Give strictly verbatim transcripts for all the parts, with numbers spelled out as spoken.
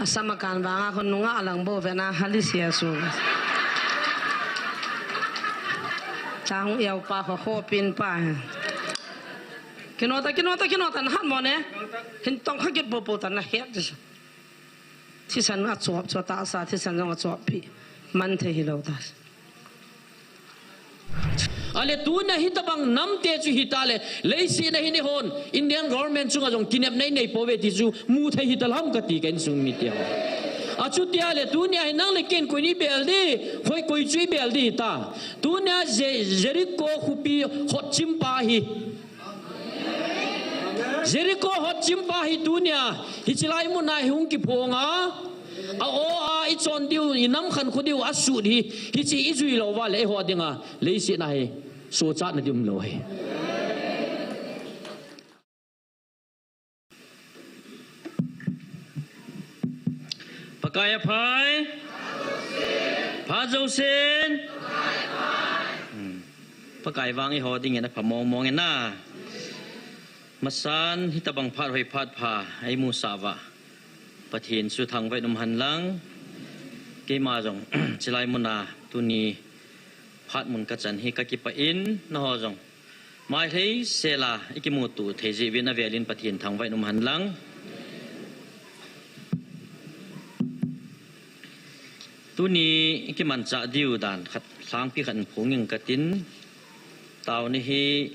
Asam akan vanga khun nunga alang bou vena hali sia su. Chang eu pa kho kho pin pa. Kinota, kinota, kinota, nahat mo ne? Hin tong kha kit bo bo ta nahet. Thisan achop chop ta sa, thisan jong achop pi. Man thei hilou ta. Ale tuna hitabang namte chu hitale, leiset a hin eihon Indian government chunga jong kinepna inei pouve ti chu mu thei hitalou ham kati ka insung mite ho. Achuti ale tunia hi nang le ken koi in ibel di, hoi koi chu ibel di ta. Tunia Je-, Jericho khopi hotchim pa hi. Jericho hotchim pa hi tunia, hiche lai muna hi hung kiphong a, a o a ichon diu, inam khankho diu, asut hi, hiche ijui lou uva le eiho dinga, leiset a hi, sochatna ding umlou hi. Pakai aphai. Phat jousen. Hmm. Pakai vang eiho dingin apha mong mong e na. Masan hitabang phat hoi phat pha eimusah uva, Pathen chu thangvah in umhen lang. Keima jong chilai muna tuni phat mun kachan hi kakipah in, nangho jong mailhei sela ikimuto thei jeh uvin avelin Pathen thangvah in umhen lang. Tuni ikimanchah diu dan khat lhangpi khat in phonging katin, taona hi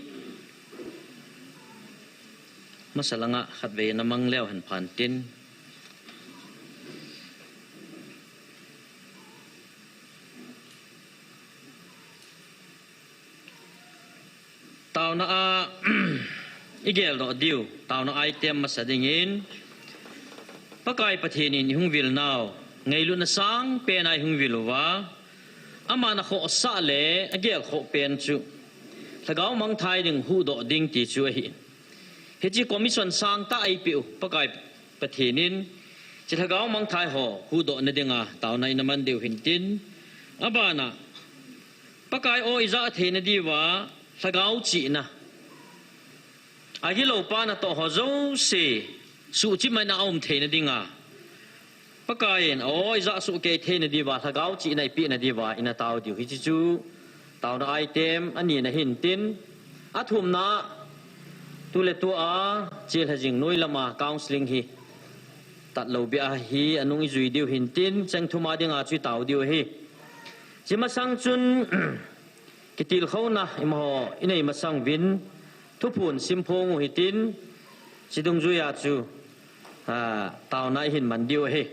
masa langa khatvei namang leu hen phan tin. Taona a igeldoh diu, taona item masa dingin, Pakai Pathen in ihung vil nau, ngailutna sangpen a ihung vil uva, aman akhohsah le agelkhoh pen chu Lhagao mangthah ding huhdoh ding ti chu ahi. Hiche commission sangtah eipeh u, Pakai Pathen in, hiche Lhagao mangthah ho huhdohna dinga taona inaman diu hintin, abana, Pakai aw ijah theina diuva, Lhagao chihna. Agilou pa natoh ho jouse, suhchimna aum theina dinga. Pakai in, aw ijah soh kei theina diuva, Lhagao chihna eipehna diuva, ina tao diu. Hiche chu, taona item, anina hintin, athumna, tuletua, chelha jing noi lama, counseling hi. Tatlou bia hi, anung ijui diu hintin, cheng thuma dinga chu itao diu ahi. Hiche masang chun, kitilkhouna, imaho, inei masang uvin, thuphon simphong u hitin, hiche dungjuia chu, a, taona ihin man diu ahi.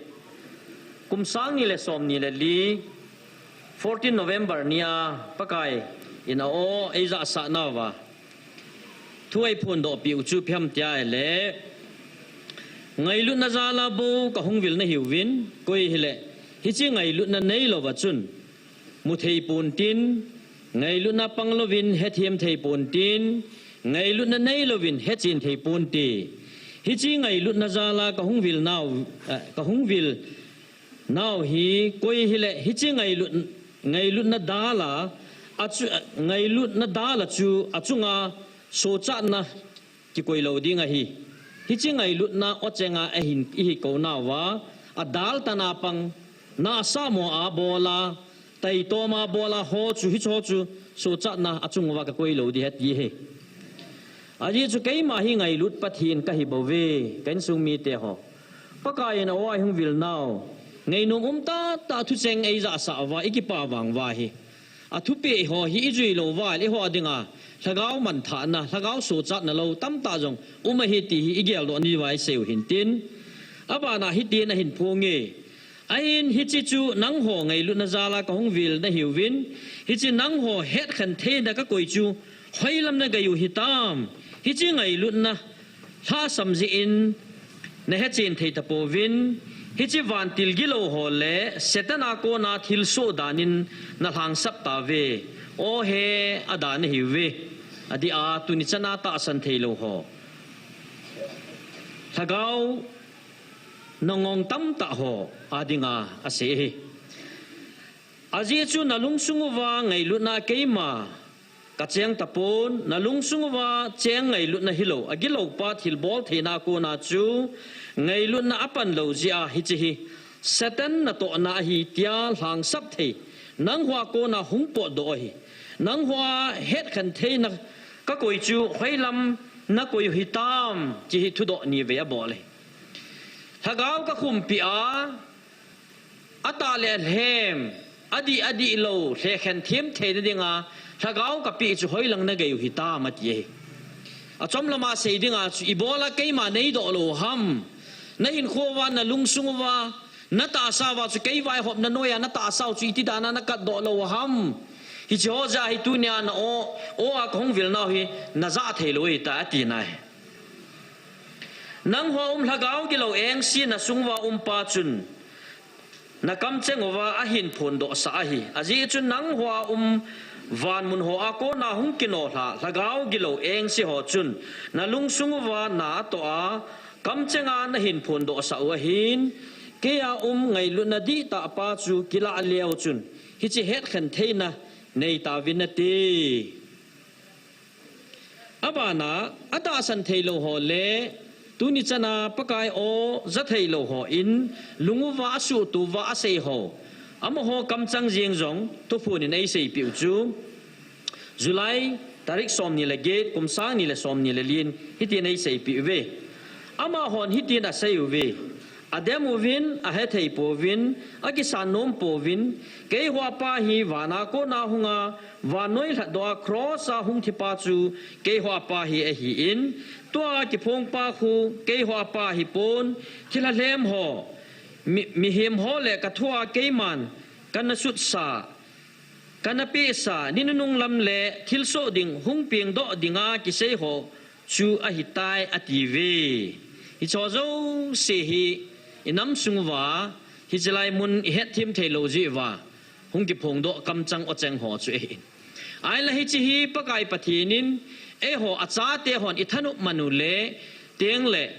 Kum sang ni le som ni le li, fourteen November nia, Pakai in a aw eijahsah nauva thu eiphondoh peh u chu ipi ham tia ahile, ngailutna jala bou kahung vil nahiuvin, koi hile, hiche ngailutna neilouva chun, mu thei pontin, ngailutna panglouvin hethem thei pontin, ngailutna neilouvin hechen thei ponte. Hiche ngailutna jala kahung vil nau, eh, kahung vil nau hi koi hile hiche ngailut, ngailutna dala, achu, ngailutna dala chu achunga sochatna kikoi lou ding ahi. Hiche ngailutna ochenga ahin, ihi kou nauva, adal tana pang, nahsah mo a bola, taitoma bola ho chu, hiche ho chu, sochatna achung uva kakoi lou ding ahi ti ahi. Ajeh chu keima hi ngailut Pathen kahi bouve, ka insung mite ho. Pakai in aw eihung vil nau, ngainom um tahtah thucheng eijahsah uva, ikipah vang uva hi. Athupeh ho hi ijui louva, eiho dinga, Lhagao manthahna, Lhagao sochatna lou, tamtah jong, um ahi ti hi igeldoh nauva isei u hintin. Abana hitin ahin phonge. Ahin hiche chu nangho ngailutna jala kahung vil nahiuvin, hiche nangho hetkhen theina kakoi chu, hoilam nagei u hitam, hiche ngailutna, lhasam jeh in, nahechen thei tapouvin, hiche vantil gilou ho le, Satan a kona thilsoh danin nalhangsap tauve, aw he, ada nahiuve, adeh a tuni chana tahsan theilou ho. Lhagao, nangong tamtah ho, adinga, asei ahi. Ajeh chu nalungsung uva ngailutna keima, Kacheng tapon, nalungsung uva cheng ngailutna hilou, agilou pa thilbol theina kona chu ngailutna apan lou jeh a hiche hi Satan natohna ahi tia lhangsap thei nangho a kona hung potdoh ahi. Nangho a hetkhen theina kakoi chu hoilam nakoi u hitam, ti hi thudoh nivei abol ahi. Lhagao kakhumpi a, atah le alhem, adih adih lou, lhekhen them theina dinga lhagao kapeh chu hoilang nagei u hitam, ati ahi. Achom lama sei dinga chu ibola keima neidoh lou ham? Nahinkho uva, nalungsung uva, natahsa uva chu kei vaihopna noiya natahsa u chu iti dana nakatdoh lou ham? Hiche ho jeh a hi tunia na-o, o a kahung vilnau hi najah theilou ahitai, ati nai. Nangho a um lhagao gilou engse nasung uva umpa chun nakamcheng uva ahin phondohsah ahi. Ajeh chu nangho a um vanmun ho a kona hung kinohlha lhagao gilou engse ho chun nalungsung uva na atoh a, kamchenga nahin phondohsah u ahin, keiya um ngailutna dihtah pa chu kilah leu chun hiche hetkhen theina neitauvin nate. Abana, atahsan theilou ho le tuni chana Pakai o ja theilou hon lunguva asuhto uva asei ho, amaho kamchang jeng jong thuphon in eiseipeh u chu July tarik somni le get, kum sang ni le somni le li in hitin eiseipeh uve. Amahon hitin asei uve: Adem uvin, ahethei pouvin, akisan nom pouvin, keiho a Pa hi vana kona hunga, vannoi lhatdoh a cross a hung thipa chu keiho a Pa hi ahin, tua kiphongpa khu keiho a Pa hipon, thilha lhem ho, mi, mihem ho le kathua keiman kana sutsa, kana pehsa, ni nunung lam le thilsoh ding hung pengdoh dinga kisei ho chu ahitai, atiuve. Hicheho jouse hi inam sung uva, hiche lai mun ihetthem theilou jeh uva hung kiphongdoh kamchang ocheng ho chu ahin. Ahinla hiche hi Pakai Pathen in eiho achate hon ithanop man u le tengle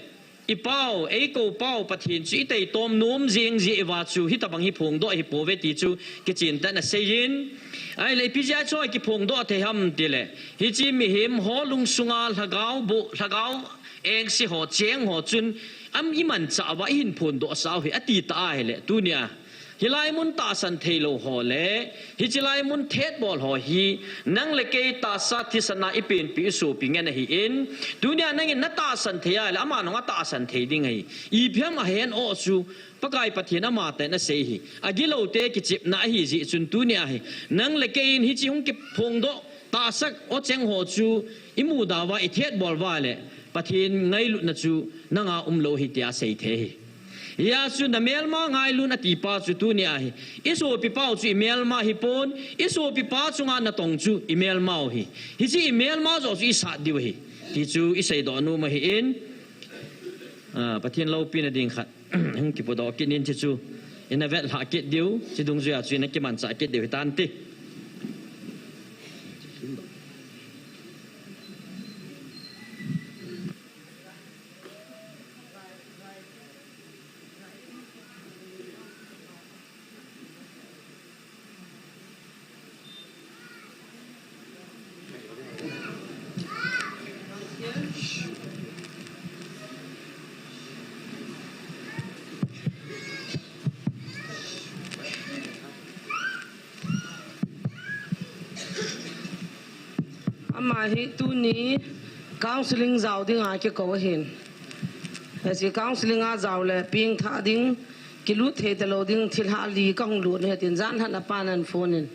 ipau, eikou pau Pathen chu itaitom nom jeng jeh uva chu hitobang hi phongdoh ahipouve ti chu kichen tah in aseiyin. Ahinla ipi jeh a chu kiphongdoh thei ham tile, hiche mihem ho lungsunga lhagao boh, lhagao engse ho, cheng ho chun am imanchah uva ihin phondohsah u hi atitah ahile, tunia hilai mun tahsan theilou ho le hiche lai mun thetbol ho hi nang le kei tahsa thisan a ipenpi isopi ngen ahin, tunia nangin natahsan thei ahile aman jong atahsan thei ding ahi. Ipi ham ahen o chu Pakai Pathen amatah in asei hi. Agiloute kichepna ahijeh chun tunia hi nang le kei in hiche hung kiphongdoh tahsan ocheng ho chu imuda uva, ithetbol uva le Pathen ngailutna chu nanga umlou ahi tia asei thei ahi. Hijeh a chu namelma ngailun atipa chu tunia hi isopipau chu imelma hipon, isopipa chunga natong chu imelmau ahi. Hiche imelma joh chu isat diu ahi ti chu iseidoh nom ahin, ah, Pathen loupina ding khat hung kipudoh kit in, hiche chu ina vetlhah kit diu, hiche dungjuia chu ina kimanchah kit diu hitante. Ama hi tuni counseling jao dinga kikou ahin. Hiche counseling a jao le pengthah ding, kilut thei talou ding, thilha li kahung lut ahi tin, jan lhah a apan ahin phone in,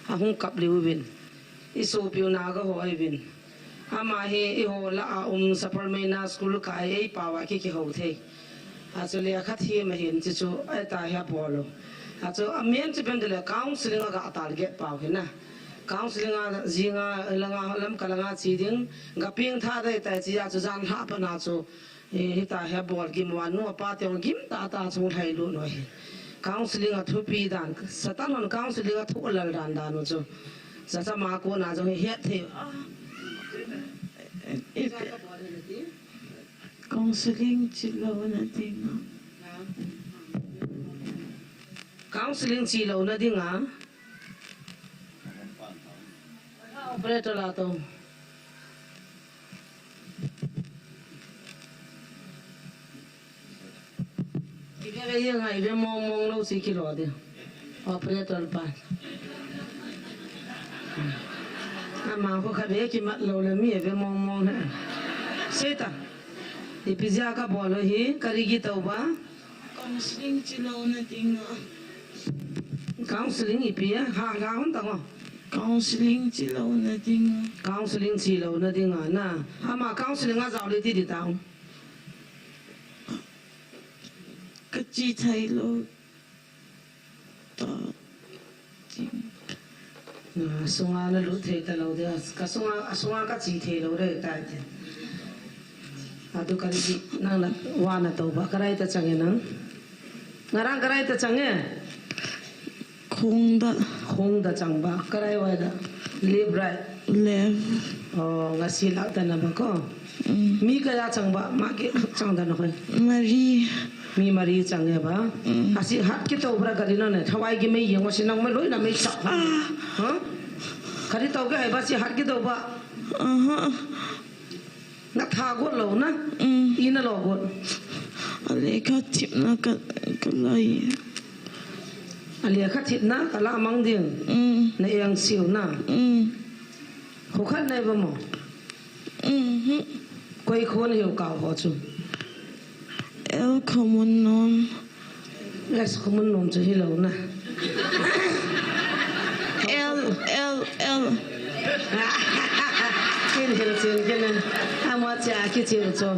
ahung kap liu vin. Isopiu Naga ho ahiuvin. Ama hi eiho lah a um, Sapermeina school kai, eipao a ki, kihou thei. Achule khat hi ama hin, hiche chu ahitai hi abol u. Achu amen chu ipi ham itile counseling a ga target pau ahi na. Counseling a jing a, langa, Lamka langa che ding, ga pengthah ding ahitai, hiche a chu jan lhah a pat a chu, eh, hitia hi abol gim uva, nu apa te jong gim tah tah a chu lhailut u ahi. Counseling a thupi dan, Satan hon counseling a thohlal dan dan u chu. Chacha ma kona jong hi het thei. Counseling che louna dinga. Counseling che louna dinga. Operator la to. Ibe ve yang ai ve mong mong lo si kilo de. Operator pa. Ama ko kha be kimat lo le mi ve mong mong he. Seta. Ipi jeh a kabol u hi, kari kito ba? Counseling chi lona dinga. Counseling ipi a? Ha, ha, hon ta ngo. Counseling chi lona dinga. Counseling chi lona dinga na. Ama counseling a jao le ti di tao. Ka chi thei lo. Ta, ting. Na, sunga na lut thei ta lo dia. Ka sunga, a sunga ka chi thei lo re tai te. A tu ka ri nang na wa na to ba. Karai ta chang e nang. Ngarang karai ta chang e. Khongda. Khongda chang ba. Karai wa da. Left right. Left. Oh, ngasi lak ta na ba ko. Mm. Mi kaya chang ba, ma ki chang da na hoi. Mari. Mi mari chang e ba. Mm. Asi hat kito ba kari na ne. Thawai ki mei yeng wa si nang ma loi na mei chak. Ah. Ha? Kari to ke hai ba si hat kito ba. Aha. Na tha go lo na. Mm. I na lo go. Ale ka thip na ka, ka lai. Ale ka thip na ka la mang ding. Mm. Na yang siu na. Mm. Khu khat nei ba mo? Mhm. Koi khun hiu kau ho chu. El Khomun Nom. Yes, Khomun Nom chu hi lo na. El, El, El. Kin hil chin kin. Ama cha ki chi chu.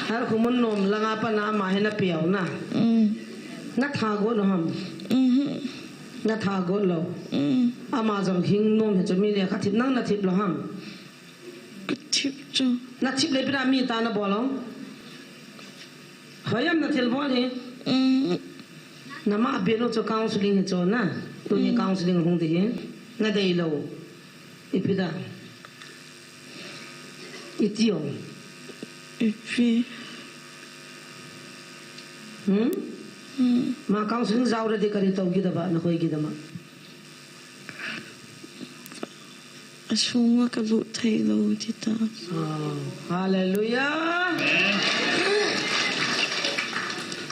Har Khomun Nom langa pa na ma hi na piau na. Mm. Na tha go lo ham. Mhm. Na tha go lo. Mm. Ama jong hing nom hi chu mi le kha thip nang na thip lo ham. Ka thip chu. Na thip le pina mi ta na bol lo. Hoiam na thil bol hi. Mm. Na ma be lo chu counseling hi chu na. Tuni mm. Counseling hung di hi. Na dei lo. Ipi da. Iti o. Ipi. Hmm? Hmm. Ma counseling jao re de kari tau gidaba na hoi gidama. Asunga ka lut thei lo ti ta. Ah, hallelujah.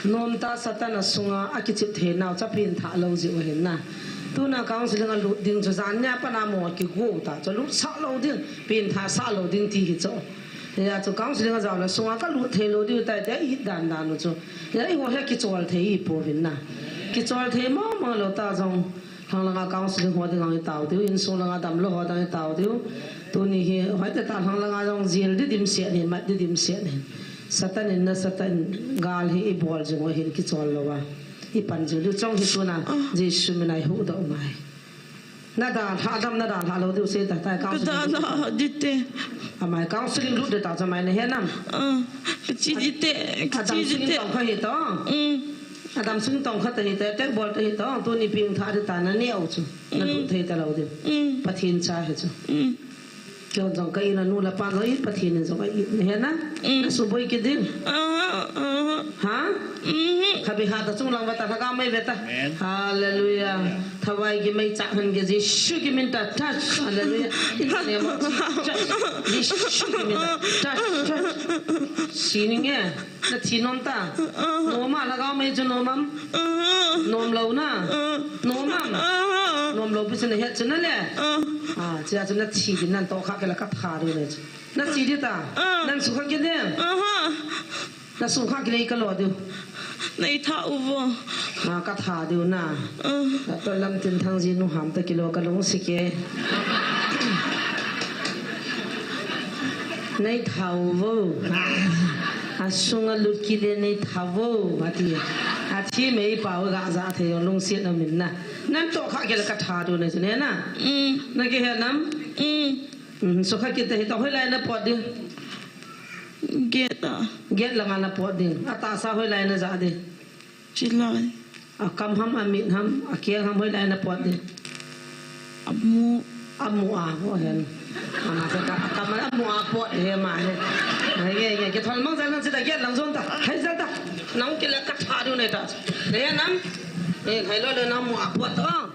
Nom ta Satan asunga akichip thei nau cha pin tha lo ji u hin na. Tuna counseling a lut ding chu jan nia pa na mo ki gu ta chu lut sa lo ding, pin tha sa lo ding ti hi chu. Ya chu counseling a jao le sunga ka lut thei lo diu tai te i dan dan u chu. Ya i ho he kichol thei i po vin na. Kichol thei mo mo lo ta jong. Lhang langa counseling ho ding ang i tao diu, insung langa damlou ho ding i tao diu. Tuni hi, hoite ta lhang langa jong jil di dimset hin, mat di dimset hin. Satan in na Satan gal hi i bol jing u hin kichol lou a. I pan jing diu chong hi tuna, ah. Jesu min a i huhdoh mai. Na dalha dam, na dalha lou diu sei ta, tai counseling. Ka dalha di te. Amai counseling lut di ta cha mai na he nam. Ah, ka chi di te, ka chi di te. Adam sung tong kha hi to. Mm. Adam sung tong kha ta hi te, te bol ta hi to. Tuni pin tha di ta na neo chu. Na lut thei ta lou diu. Mm. Pathen cha hi chu. Mm. Kei jong ka ina nu le pa jong i Pathen in jong ka i na he na. Mm. Na suboi kit ding. Ah, ah. Ha? Mm. Kha bi ha ta chung lang va ta lhagao mei ve ta. Amen. Hallelujah. Thawai ki mei chak han ki Jesu ki min ta touch. Hallelujah. In the name of Jesus. Jesu ki min ta touch, touch. Sining e. Na thi nom ta. Nom a lhagao mei chu nom am. Nom lou na. Nom am. Nom lou pi chu na het chu na le. Ah, chia chu na thi din nan to kha ke la ka tha ru le chu. Na thi di ta. Nan sukha kit de. Na sukha kit le ka lo diu. Nei tha u vo. Ah, ka tha diu na. Ah. To lam tin thang ji nu ham ta kilo ka lung si ke. Nei tha u vo. Ah, asunga lut kit le nei tha vo. Ati. Athi mei pa u ga ja thei lung si na min na. Nan to kha ke la ka tha diu na chu ne na. Mm. Na ke he nam. Mm. Mm, sukha kit ta hi ta hoilai na pot ding. Gate a. Gate langa na pot ding. Atahsa hoilai na ja ding. Chilai. Akam ham, amit ham, akeng ham hoilai na pot ding. Amu. Amu a, ho hen. Ama se ka, akam amu a pot he ma he. Nge, nge, kithol mang jal nang sita gate lang jon ta. Hai jal ta. Nang kila ka tha diu nei ta. Le nam. Eh, hai lo le na mu a pot ta.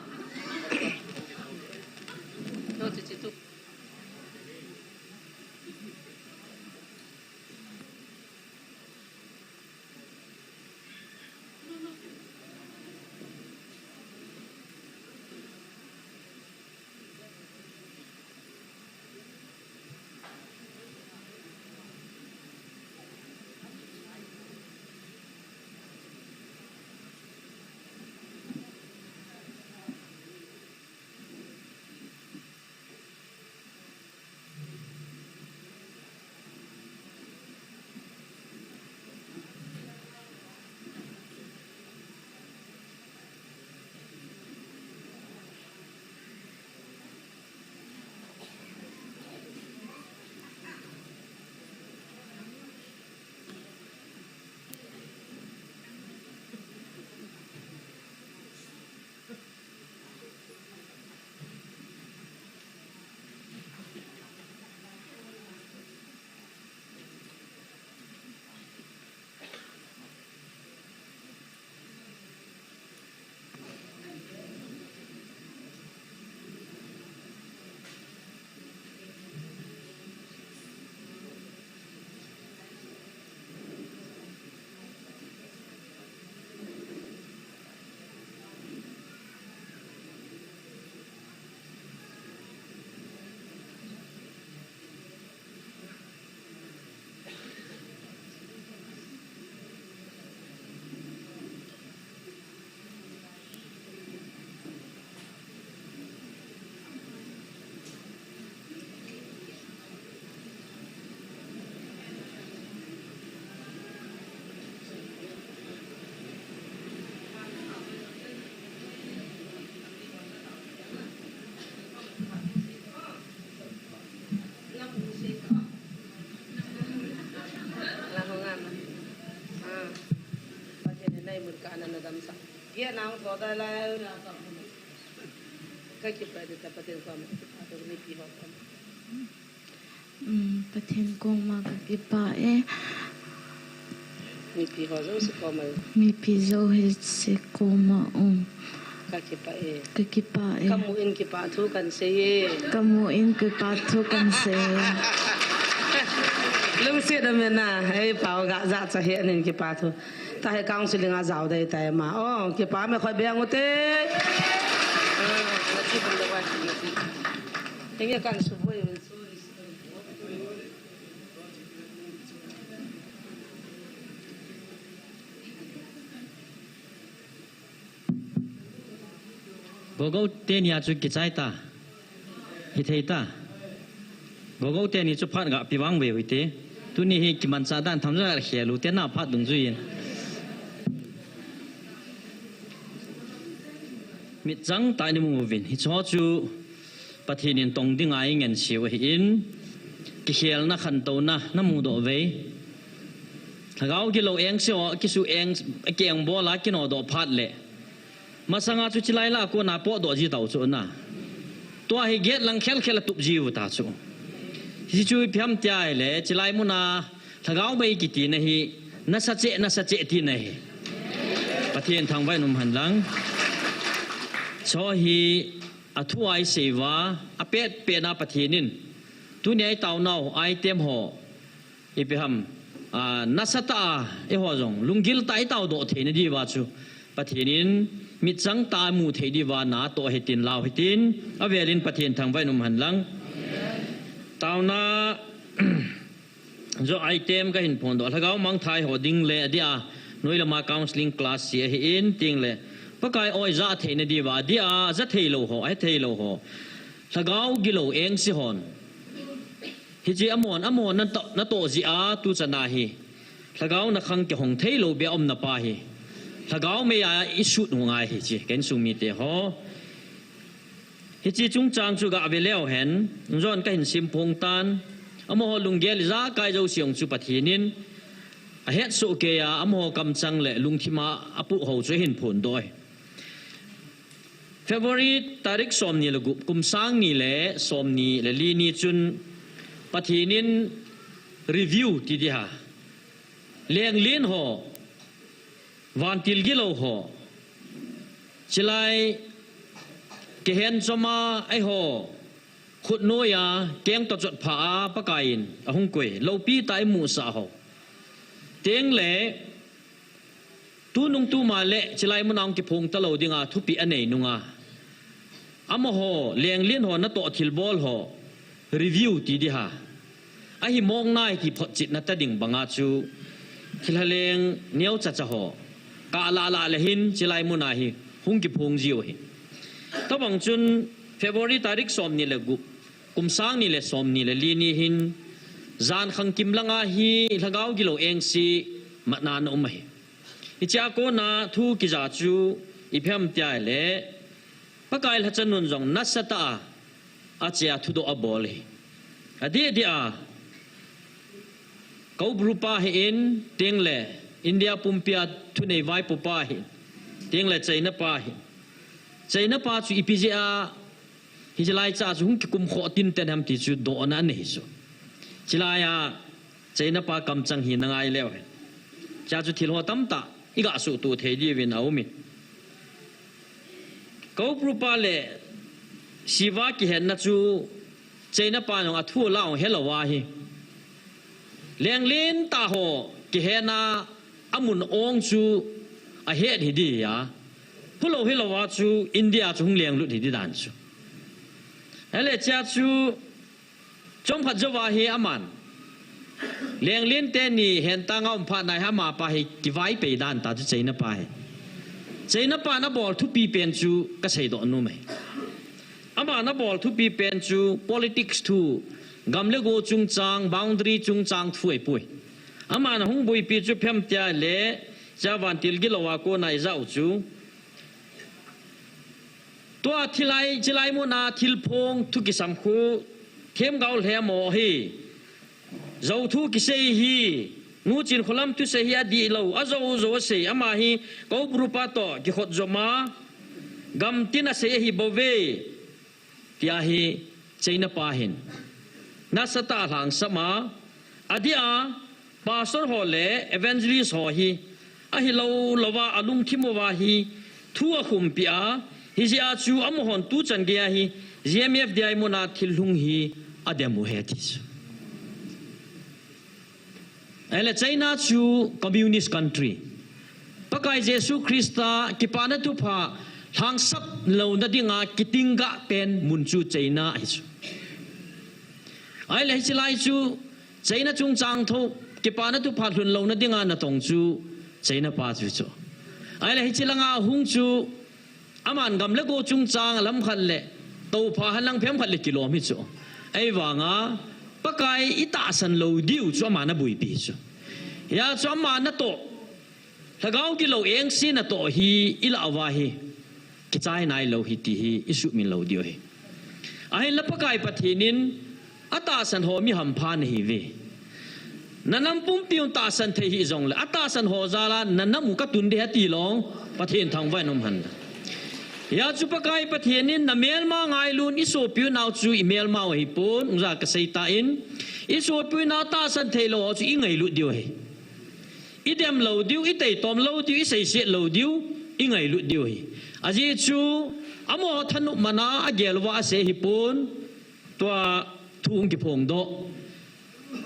Kana na damsa. Ge nang tho da la na ka. Ka kipah di ta Pathen koma. Ka kipah di mipi ho koma. Um, Pathen koma ka kipah e. Mipi ho jouse koma. Mipi jouse koma um. Ka kipah e. Ka kipah e. Ka mu in kipah thu kan sei e. Ka mu in kipah thu kan sei e. Lungset amen a, ei pau ga ja cha he nin kipah thu. Tahi counseling a jao dei tai ma. Oh, kipah me khoi beng ute. Ah, na chi bang da wa chi. Tenge kan su boi. Gogo teni a chu kichai ta. Hithei ta. Gogo teni chu phat ga pi vang ve hui te. Tuni hi kimancha dan tham ja khel u te na phat dungjuiyin. Mitchang ta ni mu vin. Hicho chu Pathen in tong ding a i ngen siu ahin, kikhelna khantouna na mudoh vei. Lhagao gilou engse ho, kisu eng, kieng bol a kinodoh phat le. Masanga chu chilai la kona potdoh ji tau chu na. Tua hi gate lang khelkhel a tup ji u ta chu. Hichu ipi ham tia le, chilai muna, lhagao mei kiti na hi, nasa che, nasa che ti na hi. Pathen thangvah in um hen lang. Cho hi, a thu a i sei uva, a pet pet na Pathen in. Tuni a i taonau, item ho, ipi ham, a, nasa ta a, eiho jong, lunggil ta i taodoh theina diuva chu. Pathen in, mitchang ta a mu thei diuva na toh hitin lau hitin, a velin Pathen thangvah in um hen lang. Taona, Joh item ka hin phondoh. Lhagao mangthai ho ding le adia, noi lama counseling class si ahin ting le. Pakai oi ja theina diuva, adia, ja thei lou ho, ahe thei lou ho. Lhagao gilou engse hon. Hiche amon, amon na toh, na toh ji a tu chana hi. Lhagao na khang kihong thei lou bia umna pa hi. Lhagao mei a i sut u ngai hiche, ka insung mite ho. Hiche chungchang chu ga ve leu hen, John ka hin sim phong tan, amaho lunggel ijakai jouse jong chu Pathen in, a het soh kei a, amaho kamchang le lungthim a, a puh ho chu a hin phondoh e. February tarik somni le gup, kum sang ni le somni le li ni chun Pathen in review ti di ha. Lenglen ho, vantil gilou ho, chilai kihen choma eiho, khut noi a, keng toh chot pha a, Pakai in, ahung koi, loupi ta i musah ho. Teng le, tunung tuma le, chilai muna hung kiphong ta lou dinga, thupi a nei nunga. Amaho, lenglen ho, na toh thilbol ho, review ti di ha. Ahi mong nai ti photchetna ta ding banga chu, thilha leng neo cha cha ho, ka la la le hin, chilai muna hi, hung kiphong jiu hi. Tabang chun, February tarik somni le gup, kum sang ni le somni le li ni hin, jan khang kim langa hi, lhagao gilou engse, matna na um ahi. Hiche a kona thu kija chu ipi ham tia le, Pakai lhacha nun jong nasa ta a, ache a thudoh abol hi. Adeh deh a, Kaubru pa hi in, teng le India pumpi a thunei vaipo pa hi, teng le China pa hi. China pa chu ipi jeh a, hiche lai cha chu hung kikum khoh tinten ham ti chu dohna anei chu. Chilai a, China pa kamchang hi na ngai leu hen. Cha chu thil ho tamtah, i ga suhtu thei diuvin a um in. Kaubru pa le Shiva kihenna chu China pa jong a thu la ong helou a hi. Lenglen ta ho kihenna a mun ong chu a het hi di a. Hulou hilou a chu India chu hung lenglut hi di dan chu. Hele cha chu Chomkhat jouva hi aman. Lenglen teni hentanga um phat nai hama pa hi kivai pei dan ta chu China pa hi. China pa na bol thupi pen chu ka seidoh nom e. Ama na bol thupi pen chu politics thu, gam le go chungchang, boundary chungchang thu ahipoi. Ama na hung boipi chu ipi ham tia le, cha vantil gilou a kona i jao chu. Tua thilai, chilai muna thilphong thu kisam khu, themgao lhemo hi, jou thu kisei hi, Nu Chin Kholam thusei hi adih lou, ajou jou asei, ama hi Cobra pa toh kikhot jom a, gamtin asei ahi bou ve, tia hi China pa hin nasatah a alhangsam a, adih a, pastor ho le evangelist ho hi ahilou louva, alungthim uva hi thu akhumpi a, hijeh a chu amahon tuchan geiya hi G M F D I muna thil lhung hi adem u ahi ati chu. Ahile China chu communist country. Pakai Jesu Christa kipana thupha lhangsap louna dinga kitinggah pen mun chu China ahi chu. Ahile hiche lai chu China chungchang thou kipana thupha lhun louna dinga natong chu China pa chu chu. Ahile hiche langa hung chu aman gam le go chungchang a lam khat le toupha henlang phem khat le kilom hi chu. Ahivanga Pakai itahsan lou diu chu aman abuipi chu. Hia chu aman natoh, lhagao gilou engse natoh hi ilah uva hi kichai nailou hi ti hi isuhmil lou diu ahi. Ahinla Pakai Pathen in atahsan ho mi hampha nahiuve. Nanam pumpiu tahsan thei hih jongle, atahsan ho jal a nanam u katun ding ahi ati lou, Pathen thangvah in um hen. Hia chu Pakai Pathen in namelma ngailun, isopiu nau chu imelmau ahipon, hung ja kasei tan, isopiu nau tahsan theilou ho chu ingailut diu ahi. Idem lou diu, iteitom lou diu, iseiset lou diu, ingailut diu ahi. Ajeh chu, amaho thanop mana agel uva asei ahipon, tua thu hung kiphongdoh.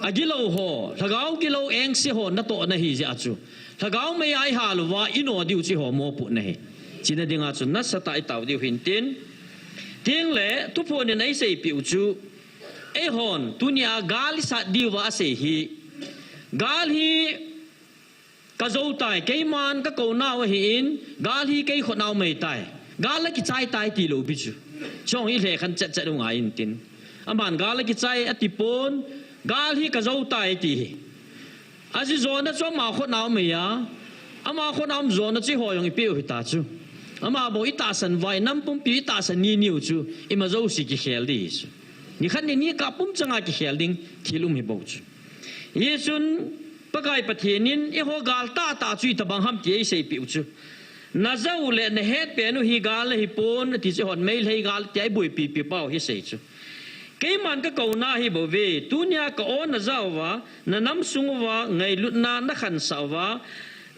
Agilou ho, lhagao gilou engse ho natohna ahijeh a chu, lhagao meiya ihal uva ino diu chu eiho mopohna ahi. China dinga chu nasatah a itao diu hintin. Tengle thuphon in eiseipeh u chu, eihon tunia gal isat diuva asei hi, gal hi kajou tai, keiman kakounau ahin, gal hi kei khutnau mei tai, gal la kichai tai tilou pi chu. Chong hi lhekhen chetchet u ngai intin, aman gal la kichai atipon, gal hi kajou tai ati hi. Ajeh jona chu ama khutnau meiya, ama khutnau jona chu eiho jong ipeh u hita chu. Ama bou itahsan uva, inam pumpi itahsan niniu chu ima jouse kikhel ding ahi chu. Nikhat ni nikah pumchanga kikhel ding thil um hibou chu. Hijeh chun Pakai Pathen in eiho gal tahtah chu itobang ham ti eiseipeh u chu, najah u le nahetpen u hi gal ahipon ati chu, eihon Meitei gal tia ibuaipipi pau hi asei chu. Keiman kakouna ahibouve, tunia ka-o najah uva, nanam sung uva ngailutna nakhansah uva,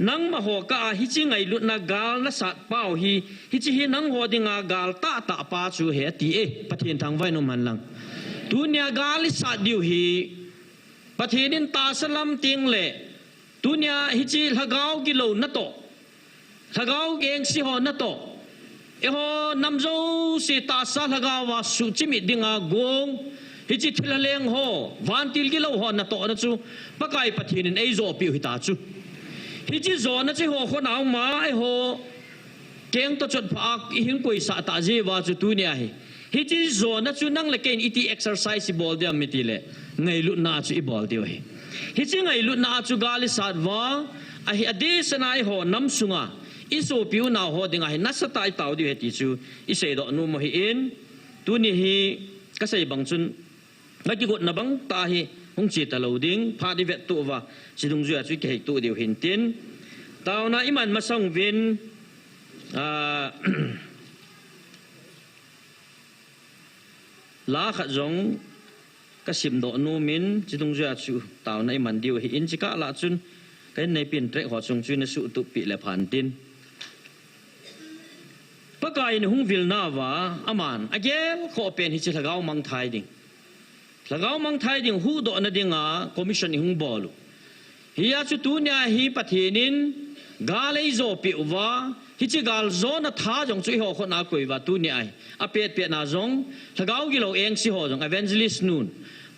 nangmaho kah a hiche ngailutna gal nasat pau hi, hiche hi nangho dinga gal tahtah pa chu ahi ati e. Pathen thangvah in um henlang. Tunia gal isat diu hi, Pathen in tahsa lam tengle, tunia hiche lhagao gilou natoh, lhagao engse ho natoh, eiho nam jouse tahsa lhagao a suhchimit dinga gong, hiche thilha leng ho, vantil gilou ho natohna chu Pakai Pathen in eijohpeh u hita chu. Hiche jona chu eiho khutna a um a, eiho keng toh chotpha a ihung koisah tah jeh uva chu tunia hi, hiche jona chu nang le kei in iti exercise ibol diu ham itile, ngailutna a chu ibol diu ahi. Hiche ngailutna a chu gal isat uva, ahi adehset a eiho nam sunga isopi unau ho dinga hi nasatah a itao diu ahi ti chu iseidoh nom u ahin, tuni hi kasei bang chun, nakigotna bang tah hi hung che talou ding, phat ivettoh uva, chidungjuia chu ikihei toh diu hintin. Taona iman masang uvin, ah, la khat jong kasimdoh nom in, chidungjuia chu taona iman diu ahin, chukah lah chun ka inneipi in track ho chung chu ina suhtup peh le phan tin. Pakai in hung vilna uva, aman agelkhoh pen hiche lhagao mangthai ding, lhagao mangthai ding huhdohna dinga commission ihung bol u. Hia chu tunia hi Pathen in gal eijohpeh uva, hiche gal jona tha jong chu eiho khutna a akoi uva, tunia hi apetpetna jong, lhagao gilou engse ho jong, evangelist nun,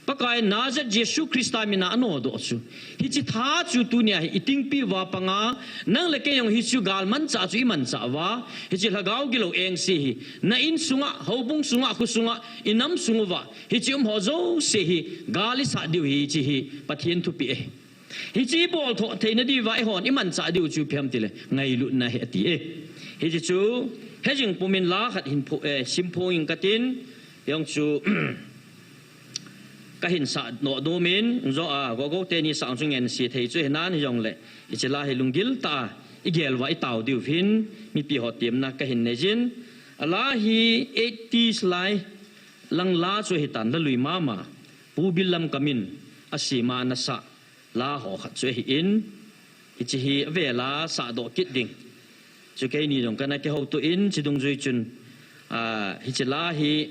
Pakai Nazareth Jesu Christa mina anodoh chu, hiche tha chu tunia hi itingpi uva panga, nang le kei jong hiche gal manchah chu imanchah uva, hiche lhagao gilou engse hi na insunga, houbung sunga, kho sunga, inam sung uva hiche umho jouse hi gal isat diu ahi, hiche hi Pathen thupeh ahi. Hiche ibol tho theina diuva eihon imanchah diu chu ipi ham itile, ngailutna ahi ati e. Hiche chu hejing pumin la khat hin pho-, eh, simphong inge katin, jong chu Kahin sah nom in, jo a, gogo teni sah chu ngen si thei chu hinan hijongle, hiche la hi lunggil tah a igel uva itao diu hin, mipi ho temna kahin nei jin. A la hi eighties lai lang la chu hitan, la lui mama, Pu Billamkam in asem a ana sah la ho khat chu ahin, hiche hi avel a sahdoh kit ding chu keini jong kana kihouto in, hiche dungjui chun, a, hiche la hi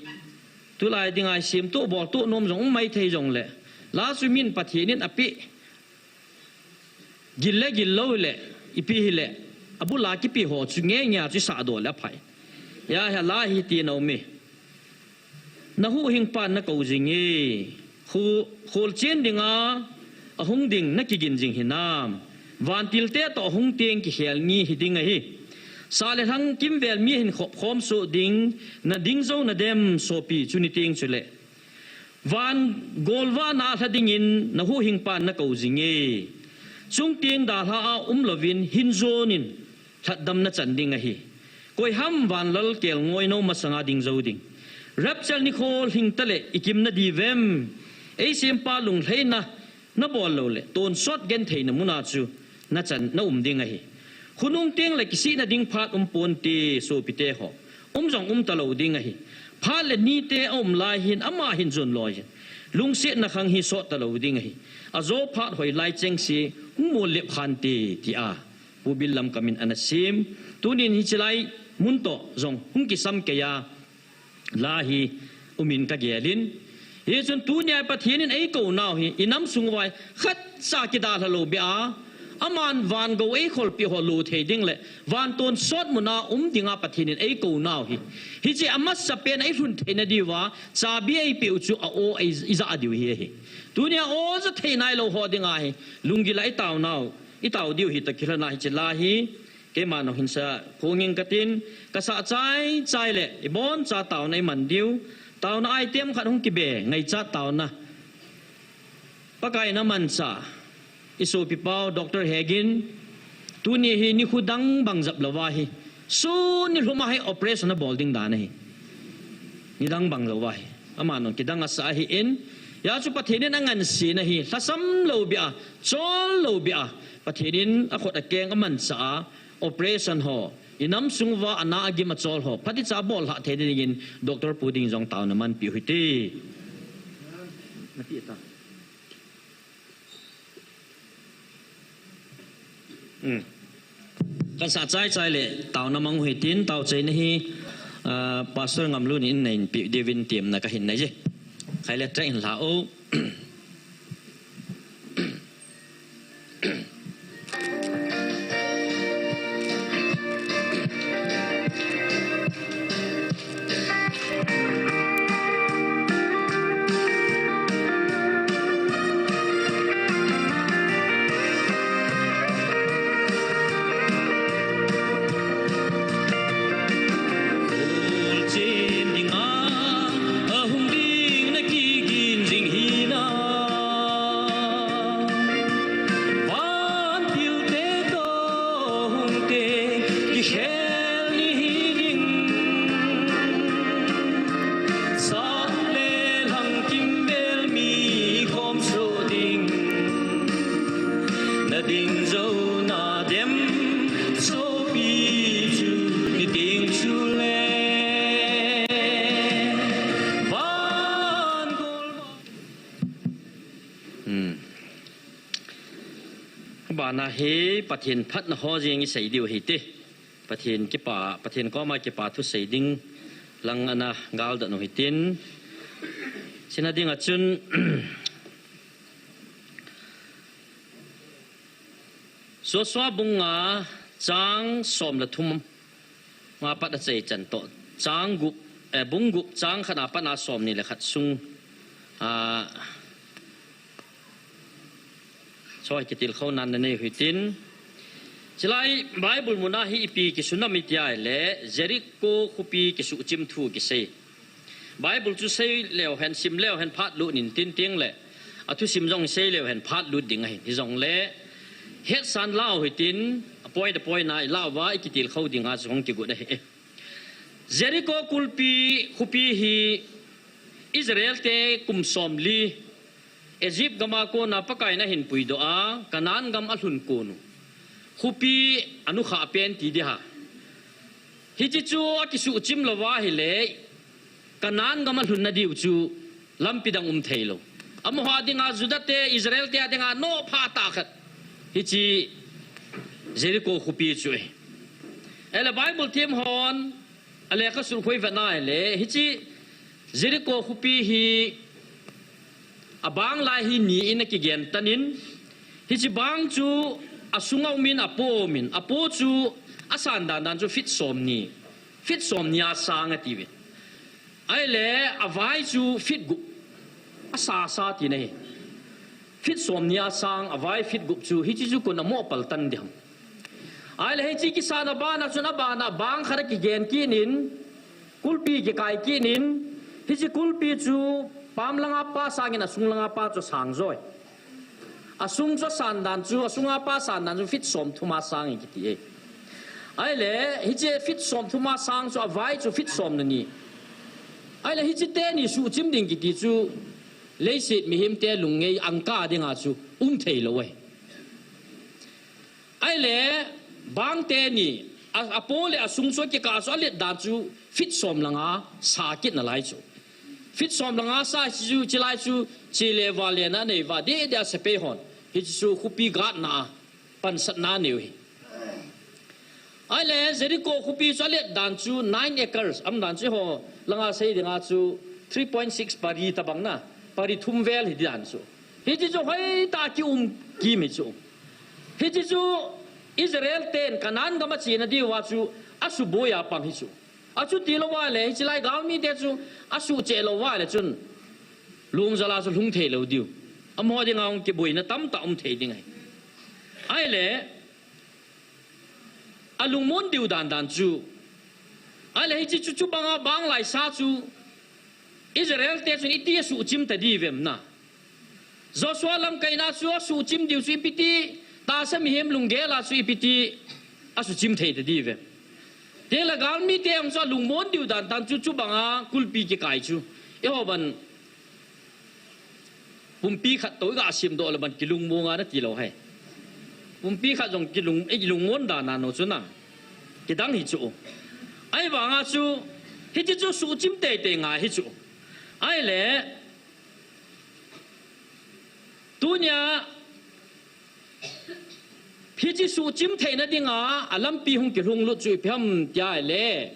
tulai dinga isemtoh boltoh nom jong um maithei jongle, la chu min Pathen in apeh, gil le gil lou le, ipi hile, abul a kipe ho chu nge nge a chu isahdoh le aphai. Hia, hia la hi ti nom e. Na huhhingpan na kou jing e. Khu-, kholchen dinga ahung ding na kigin jing hinam? Vantil te toh hung teng kikhel ni hiding ahi. Sah le lhang kimvel mi ahin khop khom soh ding, na ding jou nadem sopi chu niteng chule. Van golvah na lha dingin na huhhingpan na kou jing e. Chungteng dalha a um louvin hin jon in lhatdam na chan ding ahi. Koi ham vanlal kelngoi nou masanga ding jou ding? Rapture nikho lhing tale ikim na diuvem? Eisempa lunglhaina na bol lou le, tonsot gentheina mun a chu na chan, na um ding ahi. Khonung teng le kisihna ding phat um ponte, sopite ho. Um jong um talou ding ahi. Phat le nite aum lai hin ama hin jon loi jin, lungsetna khang hi sot talou ding ahi. Ajo phat hoilai chengse hung mol lep khante, tia Pu Billamkam in ana sem. Tunin hiche lai mun toh jong hung kisam kei a, la hi um in kagel in. Hichun tunia Pathen in eikou nau hi, inam sung uva khatcha kidalha lou beh a, aman van gou eikholpi ho lo thei ding le, van tonsot mun a um dinga Pathen in eikou nau hi, hiche amasapen a ilhun theina diuva chabi eipeh u chu a-o ei, ija diu hi ahi. Tunia o ja thei nailou ho dinga hi, lunggil a itao nau, itao diu hi toh kilhon a hiche la hi, keima nong hin sa phonging katin, kasah chai chai le, iboncha taona iman diu, taona item khat hung kibe, ngaichat taona. Pakai in amanchah, isopi pau, Doctor Hegin, tuni hi nikho dang bang jap louva hi, sun nilhum a hi operation abol ding dan ahi. Nidang bang louva hi, ama nong kidang asah ahin, hia chu Pathen in angansena hi, lhasam lou beh a, chol lou beh a, Pathen in akhut akeng amanchah a, operation ho, inam sung uva ana agim achol ho, phatechan abol lhah thei dingin Doctor Pu ding jong taona manpeh u hite. Hmm. Kasah chai chai le, taona mang u hitin, taochaina hi, ah, Pastor Ngamlun in neihin peh diuvin temna kahin nei e. Khai le track hin la o. Kholchen dinga ahung ding na kigin jing hinam? Vantil te toh hung teng kikhel ni hiding, sah le lhang kimvel mi khom soh ding, na ding jou nadem sopi chu niteng chule, van gol. Hmm. Abana hi Pathen phatna ho jeng isei diu hite. Pathen kipa, Pathen koma kipa thu sei ding lang ana galdoh u hitin. Chuna dinga chun, Joshua bung nga chang som le thum a pat achaichan toh, chang gup, eh, bung gup chang khat a pat a som ni le khat sung, ah, Choi kitilkhou nan nanei u hitin. Chulai Bible mun a hi ipi kisun am iti ahile, Jericho khopi kisuhchim thu kisei. Bible chu sei leu hen, sim leu hen phat lut in tin teng le, athusim jong sei leu hen phat lut ding ahi. Hijongle, hetsan lau hitin, apoina poina ilau va ikitilkhou dinga chu hung kigot ahi. Jericho kulpi, khopi hi Israel te kum somli Egypt gam a kona Pakai in ahin puidoh a, Canaan gam alhun kon u, khopi anukhah pen ti ding ham. Hiche chu akisuhchim lou ahile, Canaan gam alhun nadiu chu lampi dang um thei lou. Amaho dinga, Juda te, Israel te dinga nopha tah khat, hiche Jericho khopi chu ahi. Ahile Bible them hon alekha sut khoi vet na ahile, hiche Jericho khopi hi abang lai hi ni in akigen tan in, hiche bang chu asunga um in, apoh um in, apoh chu asan dan dan chu feet somni, feet somni a sang ati ve. Ahile avai chu feet gup, asa sa tina ahi. Feet somni a sang, avai feet gup chu, hiche chu koin amoh pal tan ding ham. Ahile hiche kisan a bana chun abana bang khat akigen kit in, kulpi kikai kit in, hiche kulpi chu pam langa pa sangin asung langa pa chu asang joi. Asung chu asan dan chu, asunga pa san dan chu feet somthum a sang e kiti e. Ahile hiche feet somthum a sang chu avai chu feet somni ni. Ahile hiche teni suhchim ding kiti chu leiset mihem te lungngai angkah dinga chu um thei lou ahi. Ahile bang teni, a, apoh le asung chu akikah chu alet dan chu feet som langa sa kit nalai chu. Feet som langa sa chu, chulai chu che le val le na nei va deh deh a sepai hon, hiche chu khopi gatna a pansatna anei u ahi. Ahile Jericho khopi chu alet dan chu nine acres, um dan chu eiho langa sei dinga chu three point six pari tabang na, pari thum vel hi dan chu. Hiche chu hoitah a kium kim hi chu. Hiche chu Israel ten Canaan gam achena diuva chu asuboi a pang hi chu. Achuti lou vale, hiche lai galmi te chu asuhcheh lou vale chun, lungjal a chu lhung thei lou diu. Amaho dinga hung kiboina tamtah um thei ding ahi. Ahile alungmon diu dan dan chu. Ahile hiche chu, chubanga bang lai sa chu Israel te chun iti asuhchim ta diu vem na. Joshua lamkaina chu asuhchim diu chu ipi ti, tahsa mihem lunggel a chu ipi ti asuhchim thei ta diu vem. Tile galmi te jong chu alungmon diu dan dan chu, chubanga kulpi kikai chu. Eiho ban pumpi khat toh iga semdoh le ban kilungmong a nati lou ahi. Pumpi khat jong kilung, ilungmon dan a no chu na. Kidang hi chu. Ahivanga chu, hiche chu suhchim teitei ngai hi chu. Ahile, tunia, hiche suhchim theina dinga alampi hung kilhung lut chu ipi ham tia ahile,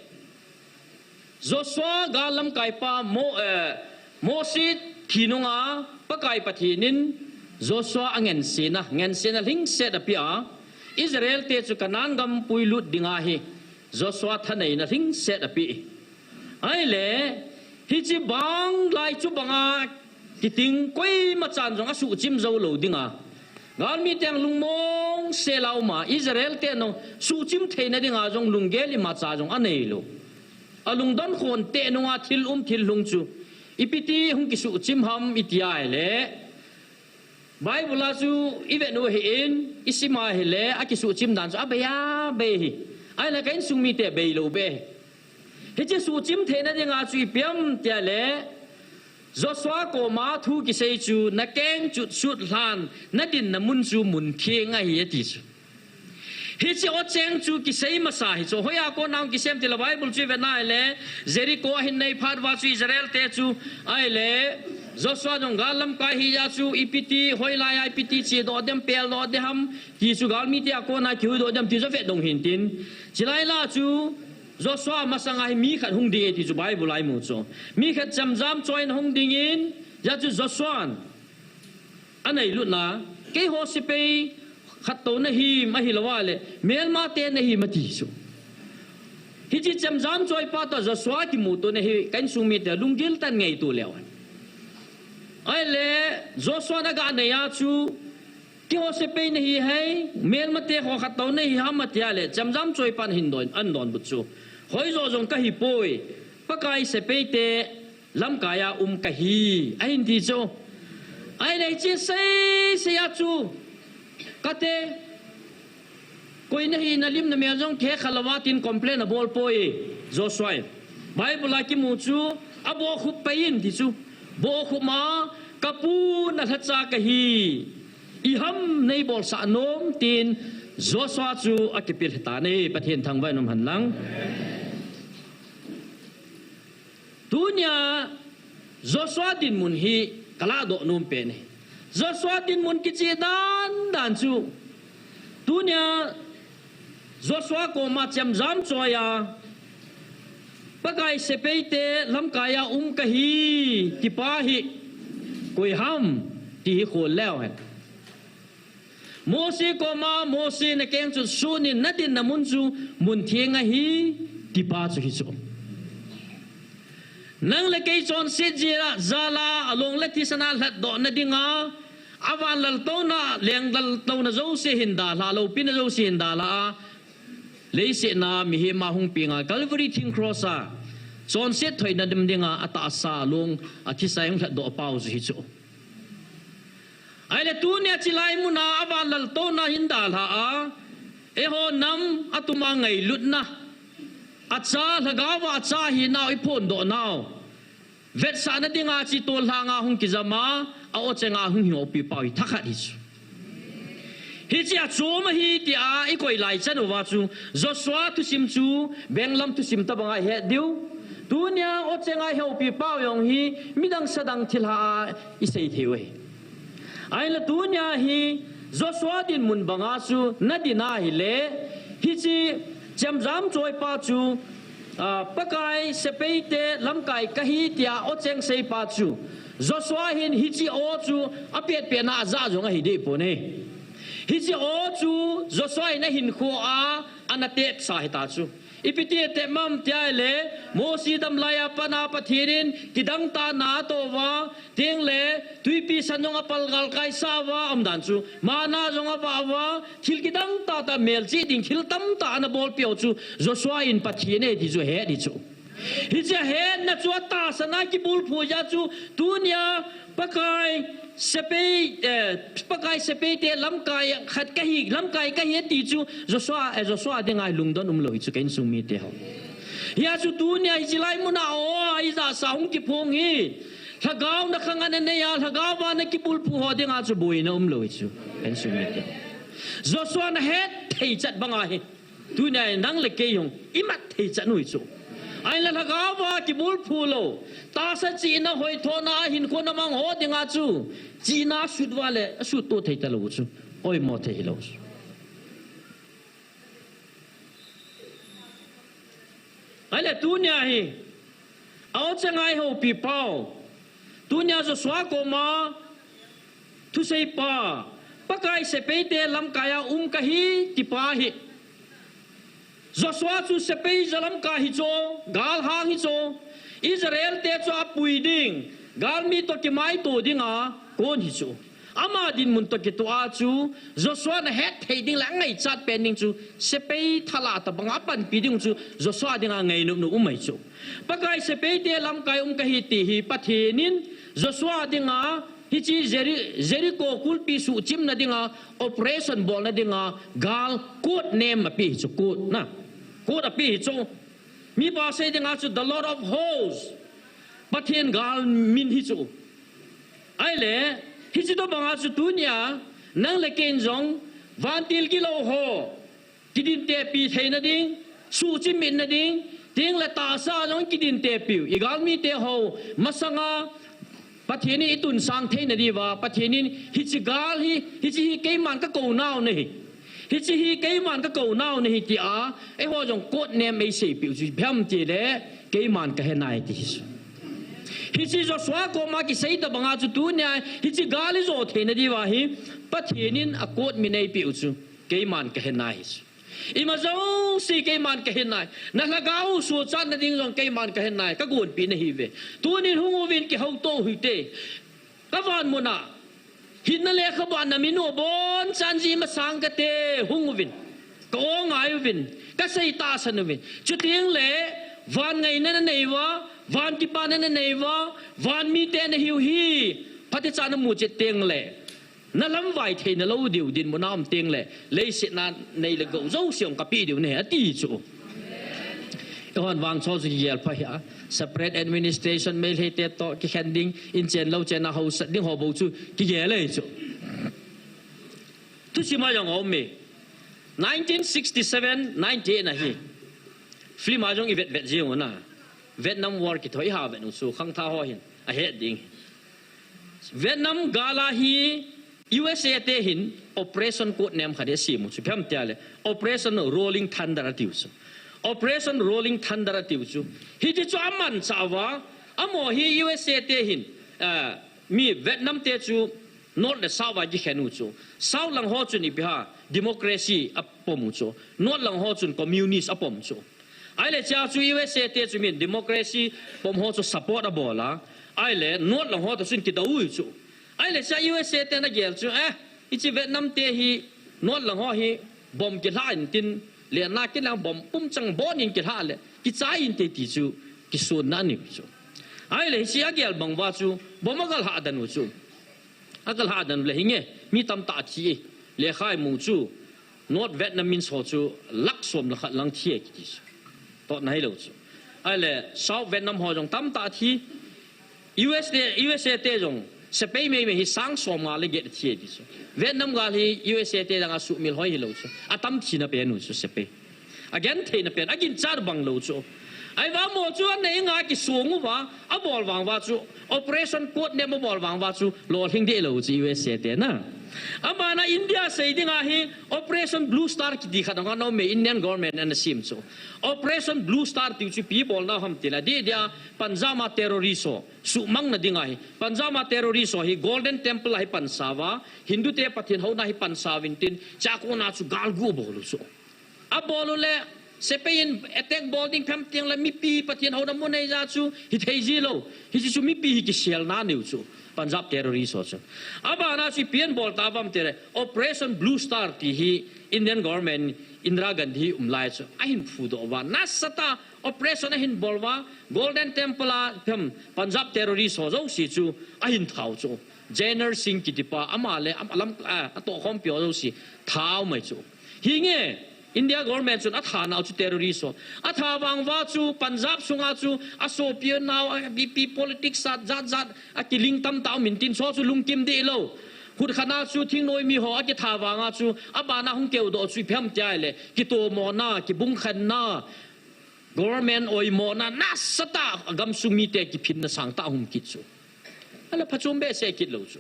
Joshua gal lamkai pa Mo-, eh, Moses thi nunga Pakai Pathen in Joshua angensena, ngensena lhingset apeh a, Israel te chu Canaan gam puilut dinga hi Joshua thaneina lhingset apeh. Ahile, hiche bang lai chubanga kiting koima chan jong asuhchim jou lou dinga, galmi te jong lungmong sela um a, Israel te jong suhchim theina dinga jong lunggel imacha jong anei lou. Alungdon khon teh nunga thil um thil lhung chu ipi ti hung kisuhchim ham iti ahile, Bible a chu ivet u ahin, isim a ahile, akisuhchim dan chu abei abei ahi. Ahile ka insung mite abei lou beh ahi. Hiche suhchim theina dinga chu ipi ham tia ahile, Joshua koma thu kisei chu, nakeng chut sut lhan, nadinna mun chu mun theng ahi ati chu. Hiche o cheng chu kisei masa hi chu. Hoiya kona hung kisem tile Bible chu ivet na ahile, Jericho ahin nei phat uva chu Israel te chu, ahile, Joshua jong gal lamkai hi a chu ipi ti, hoilai a ipi ti chedoh dem, peldoh dem ham, ti chu galmi te a kona kihuhdoh dem ti chu avet dong hintin. Chulai lah chu Joshua masanga hi mi khat hung ding e ti chu Bible a imu chu. Mi khat chemjam choi in ahung dingin, hijeh chun Joshua'n anailut na, keiho sepai khat tou nahim ahilou vale, melmate nahim ati chu. Hiche chemjam choipa toh Joshua kimuto na hi ka insung mite lunggil tah in ngaito leu hen. Ahile, Joshua'n aga nei a chu, keiho sepai nahi hei, melmate ho khat tou nahi ham ati a le, chemjam choipan ahin don, ahin donbut chu. Hoijo jong kahipoi, Pakai sepaite lamkai a um kahi, ahin ti chu. Ahile hiche sei sei a chu, kate, koi nahi, nalim namel jong kihekha louva tin complain abol poi, Joshua in. Bible a kimu chu, abohkhup pai in ti chu. Bohkhup ma, Ka pu na lhacha ka hi, iham nei bolsah nom, tin Joshua chu akipel hita ne, Pathen thangvah in um hen lang. Tunia Joshua dinmun hi ka lahdoh nom pen e. Joshua dinmun kicheh dan dan chu, tunia Joshua koma chemjam choi a, Pakai sepai te lamkai a um ka hi, tipa hi koi ham, ti hi khol leu hen. Mose koma, Mose, na keng chu sun in, na dinna mun chu mun theng ahi, tipa chu hichu. Nang le kei chonset jia, jal a, along le thisan a lhatdoh na dinga, avan laltouna, leng laltouna jouse hin dalha, loupina jouse hin dalha a, leiset a mihem a hung penga Calvary thing cross a chonset thoina ding dinga atahsa, along, athisa hung lhatdoh pau chu hichu. Ahile tunia chilai muna avan laltouna hin dalha a, eiho nam atuma ngailutna, acha, lhagao va acha hinau, iphondoh nau vetsahna dinga chi tol lhanga hung kijam a, a-o chenga hung hihopi pau hi thakhat hichu. Hiche achom ahi tia ikoi lai chan uva chu, Joshua thusim chu benglam thusim tobanga ihet diu. Tunia o chenga ihopi pau jong hi midang sadang thilha a isei thei u ahi. Ahinla tunia hi Joshua dinmun banga chu na din ahile, hiche chemjam choipa chu, a, Pakai sepai te lamkai ka hi tia o cheng seipa chu, Joshua hin hiche o chu apetpetna ajah jong ahi deh pon e. Hiche o chu Joshua in ahinkho a ana tepsa hita chu. Ipi ti atep ham tia ahile, Mose damlai a pat a Pathen in kidang tah a na atoh uva, tengle tuipi san jong apal galkai sah uva, aum dan chu, manna jong avah uva, thil kidang tah tah, melchih ding thil tamtah ana bolpeh u chu Joshua in Pathen ahi ti chu ahet ding chu. Hiche ahetna chu atahsan a kibulphu jeh a chu, tunia Pakai sepai, eh, Pakai sepai te lamkai khat ka hi, lamkai ka hi ati chu Joshua, eh, Joshua dinga lungdon umlou hi chu ka insung mite ho. Hijeh a chu tunia hiche lai muna o, ijahsa hung kiphong hi, lhagao na khang ana nei a, lhagao va na kibulphu ho dinga chu boina umlou hi chu ka insung mite. Joshua na hetthei chat banga hi, tunia nang le kei jong imat thei chat u hi chu. Ahinla lhagao va kibulphu lou, tahsa chihna, hoithona a hinkho na mang ho dinga chu, chihna asut uva le asut to thei talou chu, oimo thei hilou chu. Ahile tunia hi, a-o chenga ihopi pau, tunia Joshua koma thuseipa, Pakai sepai te lamkai a um ka hi tipa hi, Joshua chu sepai ja lamkai hichu, galhang hichu, Israel te chu apui ding, galmi toh kimaito dinga kon hichu. Ama dinmun toh kitoh a chu, Joshua na hetthei ding le angaichat pen ding chu, sepai thalah tobanga apanpi ding chu Joshua dinga ngainop nop um ahi chu. Pakai sepai te lamkai um ka hi ti hi Pathen in Joshua dinga, hiche Jeri-, Jericho kulpi suhchimna dinga, operation bolna dinga gal code name apeh hi chu, code na. Code apeh hi chu. Mipa sei dinga chu the Lord of Hosts, Pathen gal min hi chu. Ahile, hiche tobanga chu tunia nang le kei in jong vantil gilou ho kidintepi theina ding, suhchim mitna ding, tengle tahsa jong kidintepiu, igalmite ho masanga Pathen in itunsang theina diuva, Pathen in hiche gal hi, hiche hi keiman kakou nau nahi, hiche hi keiman kakou nau nahi tia eiho jong code name eiseipeh u chu ipi ham tile, keiman kahe nai ti hi chu. Hiche Joshua koma kisei tobanga chu tunia hiche gal ijo theina diuva hi Pathen in a code min eipeh u chu keiman kahe nai hi chu. Ima jouse keiman kahe nai. Na lhagao suhchatna ding jong keiman kahe nai. Kagonpi nahiuve. Tunin hung uvin, kihouto u hite. Kavan muna hinna lekhabua na min u abonchan ji masang kate, hung uvin. Ka-o ngai uvin. Kasei tahsan uvin. Chutengle van ngaina nanei uva, van kipana nanei uva, van mite nahiu hi, phatecha namu chet tengle, nalamvai theina lou diu dinmun a um tengle, leiset a nei le gou jouse jong kapeh diu nahi ati chu. Hon vang cho chu kigel pha hi a. Separate administration, Meitei te to kikhen ding, in chen lo chen a hausat ding ho bou chu kigel ei chu. Thusim a jong um e. Nineteen sixty-seven, ninety-eight na hi. Film a jong i vet vet jing u na. Vietnam War kithoi ha vet u chu khangthah ho hin a het ding. Vietnam gal a hi U S A te hin Operation code name khat hi a sem u chu, ipi ham tia le Operation Rolling Thunder a tiu chu. Operation Rolling Thunder a tiu chu. Hiti chu a manchah uva, amaho hi U S A te hin, ah, mi Vietnam te chu North le South a kikhen u chu. South lang ho chun ipi ham, democracy a pom u chu. North lang ho chun communist a pom chu. Ahile chea chu U S A te chu min democracy pom ho chu support a bol a. Ahile North lang ho toh chun kidou u chu. Ahile chea U S A ten a gel chu, eh, hiche Vietnam te hi North lang ho hi bomb kilha in tin, lenna kilang bomb pum chang bon in kilha le, kichai inte ti chu, kisonna a nei u chu. Ahile hiche a gel bang uva chu, bomb a galha den u chu. A galha den u le hinge, mi tamtah a thi e, lekha i mu chu, North Vietnamese ho chu lakh som le khat lang thi e kiti chu. Totna hilou chu. Ahile South Vietnam ho jong tamtah a thi. U S A, U S A te jong sepai meimei hi sang som nga le get a thi e ti chu. Vietnam gal hi U S A te dang a suhmil hoi hilou chu. Atam thina pen u chu sepai. Agentheina pen, aginchat bang lou chu. Ahivang amaho chu anei nga kisong uva, abol vang uva chu, Operation code name abol vang uva chu, lolhing deh lou chu U S A te na. Abana India sei dinga hi, Operation Blue Star kiti khat anga nom e, Indian government ana sem chu. Operation Blue Star tiu chu ipi bolna ham tile, adeh dia Punjab a terrorist ho suhmang na dinga hi, Punjab a terrorist ho hi Golden Temple a hi pansa uva, Hindu te Pathen houna hi pansa uvin tin, chea kona chu galgu abol u chu. Abol u le, sepai in attack bol ding phem teng le mipi Pathen houna mun nei ja chu, hithei ji lou. Hiche chu mipi hi kiselna nei u chu. Punjab terrorist ho chu. Abana chu ipi abol ta uvam tile, Operation Blue Star ti hi Indian government, Indira Gandhi um lai chu. Ahin phudoh uva. Nasatah a operation ahin bol uva. Golden Temple a phem Punjab terrorist ho jouse chu. Ahin tha u chu. Jainder Singh kiti pa, ama le, ama lam, a, atohkhompi ho jouse. Tha u mai chu. Hinge, India government chun atha nau chu terrorist ho. Atha vang uva chu Punjab sunga chu asopi nau, a B P politics sat jat jat akiling tamtah um in tin chu lungkim deh lou. Hutkhat na chu thingnoi mi ho akitha vanga chu abana hung keudoh chu ipi ham tia le kitomona, kibungkhenna, government oimona, nasatah a gamsung mite kiphinna sangtah hung kit chu. Ahile phachom behseh kit lou chu.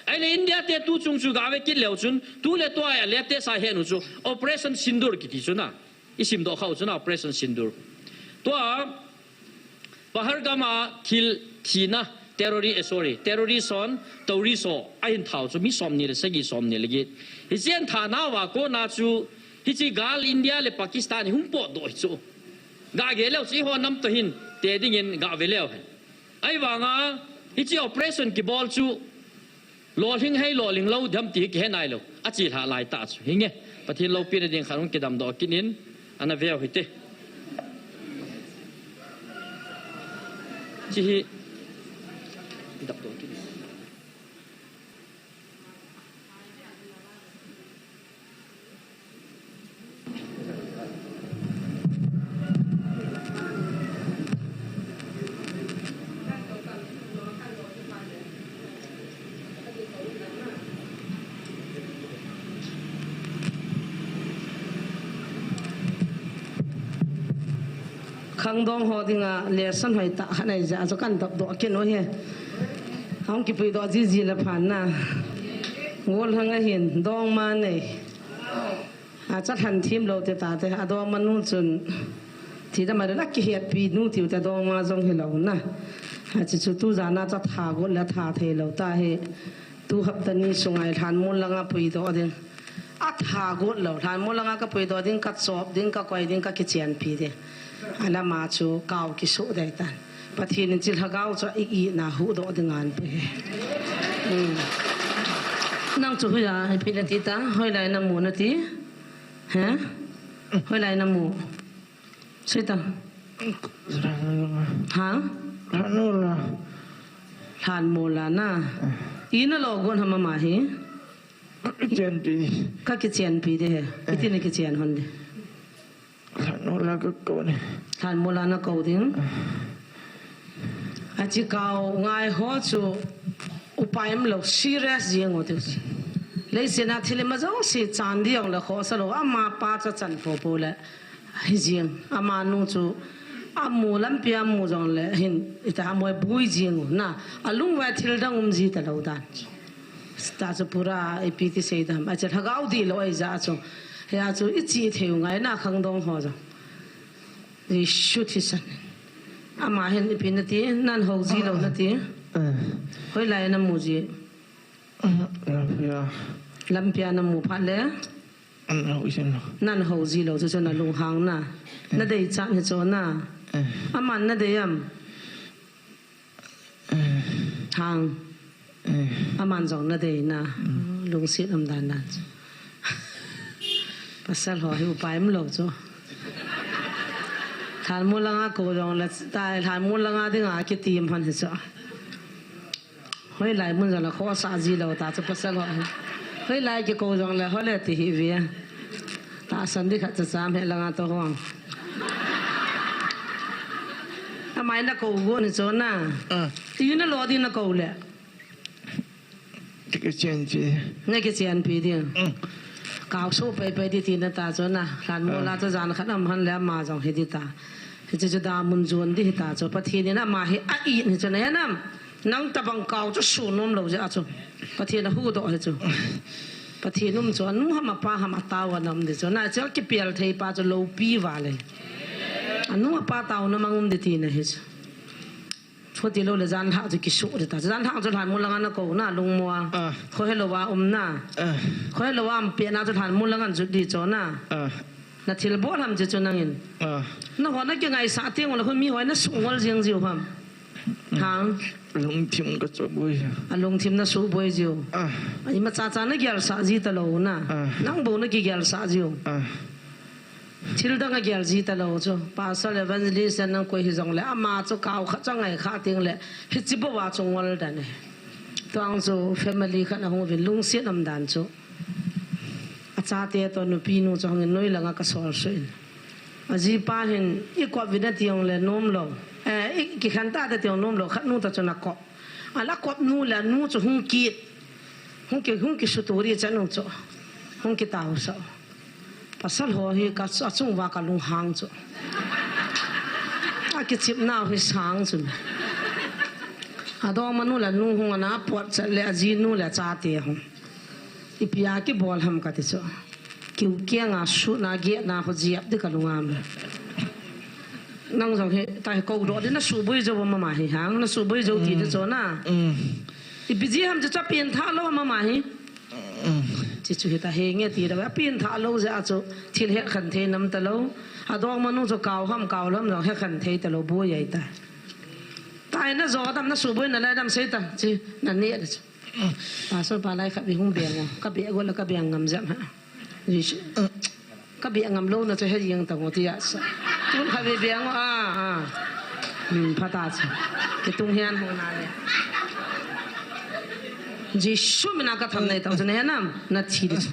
Ahile India te tu chung chu gave kit leu chun, tu le tua a latest a hen u chu, Operation Sindoor kiti chu na. I simdoh kha u chu na, Operation Sindoor. Tua, Pahalgam a thil thina, terrorist, eh, sorry, terrorist hon, tourist ho, ahin tha u chu, mi somni le sagi, somni le get. Hiche atha nauva kona chu, hiche gal India le Pakistan hi hung potdoh hi chu. Gah gel leu chu, eiho nam toh hin, te dingin gah ve leu hen. Ahivanga, hiche operation kibol chu, lolhing hei lolhing lou dem ti hi kihe nailou. Achelhah laitah chu. Hinge, Pathen loupina ding khat hung kidamdoh kit in, ana veu hite. Hiche hi, damdoh kit in. Khangdong ho dinga lesson hoitah khat nei jeh a chu kan damdoh kit u hi. Ahung kipuidoh jiji le phan na. Gollhang a hin dongma nei. Acha lhan thim lou te tate, adongma nu chun. Thidam a ding a kihetpi nu tiu te dongma jong hilou na. Hiche chu tujan a chu atha got le atha thei lou ta hi. Tu hapta ni sunga hi lhanmol langa puidoh ding. Atha got lou, lhanmol langa kapuidoh ding, kachop ding, kakoi ding, kakichenpi ding. Alama chu kau kisu dei tan. Pathen in hiche lhagao chu a i, i na huhdoh ding ahin pe. Hmm. Nang chu hoiya, ipi nati ta, hoilai namu nati? He? Hoilai namu? Sei ta. Ha? Lhanmol a. Lhanmol a na. I nalo gon ham ama hi? Kichenpi. Kakichenpi ding he. Iti nakichen hon ding? Thanmol a ka kou ni. Thanmol a na kou ding. Achi kau ngai ho chu upai umlou, serious jing u ti. Leiset a thil ima jouse chan ding le khosa lou, ama pa cha chan popo le. Hi jing, amanu chu amu lampi a amu jongle hin, ita amoi bui jing u na, alung vai thil dang um ji talou dan. Ta chu pura ipi ti sei dam, achi lhagao dih lou ahi ja chu. Hia chu ichi thei u ngai na khangdong ho jong. Jesu thisan. Ama hin ipi nati, nan hou ji lou nati. Eh. Hoilai na mu ji. Eh, ya. Lampi a na mu phat le. An hou ji lou. Nan hou ji lou chu chu na lunghang na. Eh. Na dei chan hi chu na. Eh. Aman na dei am. Eh. Hang. Eh. Aman jong na dei na. Mm. Lungset um dan dan. Pasal ho hi upai umlou chu. Thanmol langa kou jongle, tai Thanmol langa dinga kitim hon hi chu. Hoilai mun jongle khosa ji lou ta chu pasal ho. Hoilai kikou jongle hole ti hi ve. Tahsan di khat cha cham he langa to hong. Amai na kou go ni chu na. Ah. Ti na lo di na kou le. Ti kichen ti. Na kichen pi di. Mm. Kau so pai pai di ti na ta chu na. Thanmol a chu jan khat am han le ama jong hi di ta. Hi chu chu da mun jon di hi ta chu. Pathen in ama hi a-it hi chu na he nam. Nang tabang kau chu su nom lou jeh a chu. Pathen ahuhdoh hi chu. Pathen um chu anu ham apa ham atao a nam di chu. Na chu kipel thei pa chu loupi vale. Anu apa tao na mang um di ti na hi chu. Chuti lou le jan lhah chu kisu di ta. Jan lhah chu Thanmol langa na kou na lungmo a. Ah. Kho helou a um na. Ah. Kho helou a um pe na chu Thanmol langa jut di chu na. Ah. Na thil bol ham chi chu nangin. Ah. Na ho na kingaisah teng u le khu mi hoi na sungol jing jiu ham. Hang. Lungthim ka chu boi. A lungthim na suboi jiu. Ah. Ima cha cha na gelsah ji talou na. Ah. Nang bou na kigelsah jiu. Ah. Thil dang agel ji talou chu. Pastor evangelist nang koi hi jongle. Ama chu kau khat cha ngai kha teng le. Hichi bou a chu ngol dan e. Tuang chu family khat ahung uvin lungset um dan chu. Achate to nupi nu chu hongin noi langa ka sol suh in. Ajipa hin i kop vin ati jongle nom lou. Eh, i kikhen ta ati jong nom lou. Khat nu ta chu na kop. Ala kop nu le nu chu hung kit. Hung ki, hung kisutu ri chan u chu. Hung kitao sa. Pasal ho hi ka, achung uva ka lunghang chu. Akichep nau hi sang chu. Adongma nu le nu hung ana pot chat le aji nu le achate hung. Ipi a kibol ham kati chu. Kiu kianga suna gehna ho jiap di ka lungam. Nang jong hi, ta hi kou doh di na suboi jou mama hi hang, na suboi jou ti di chu na. Mm. Ipi ji ham chu cha pen tha lou mama hi. Mm. Chi chu hi ta he nge ti da, pen tha lou jeh a chu, thil he khen thei nam talou. Adongma nu chu kau ham kau lou ham jong he khen thei talou boi ai ta. Ta na jo dam na suboi na lai dam sei ta, chi, na ne da chu. Pastor pa lai khat bi hung beng o. Ka beng go la ka beng ngam jam ha. Jesu. Ka beng ngam lou na chu he jeng ta ngo ti a sa. Tun kha bi beng o a, a. Hmm, pha ta chu. Kitung hian ho na le. Jesu mina ka tham nei ta chu na he nam, na thi di chu.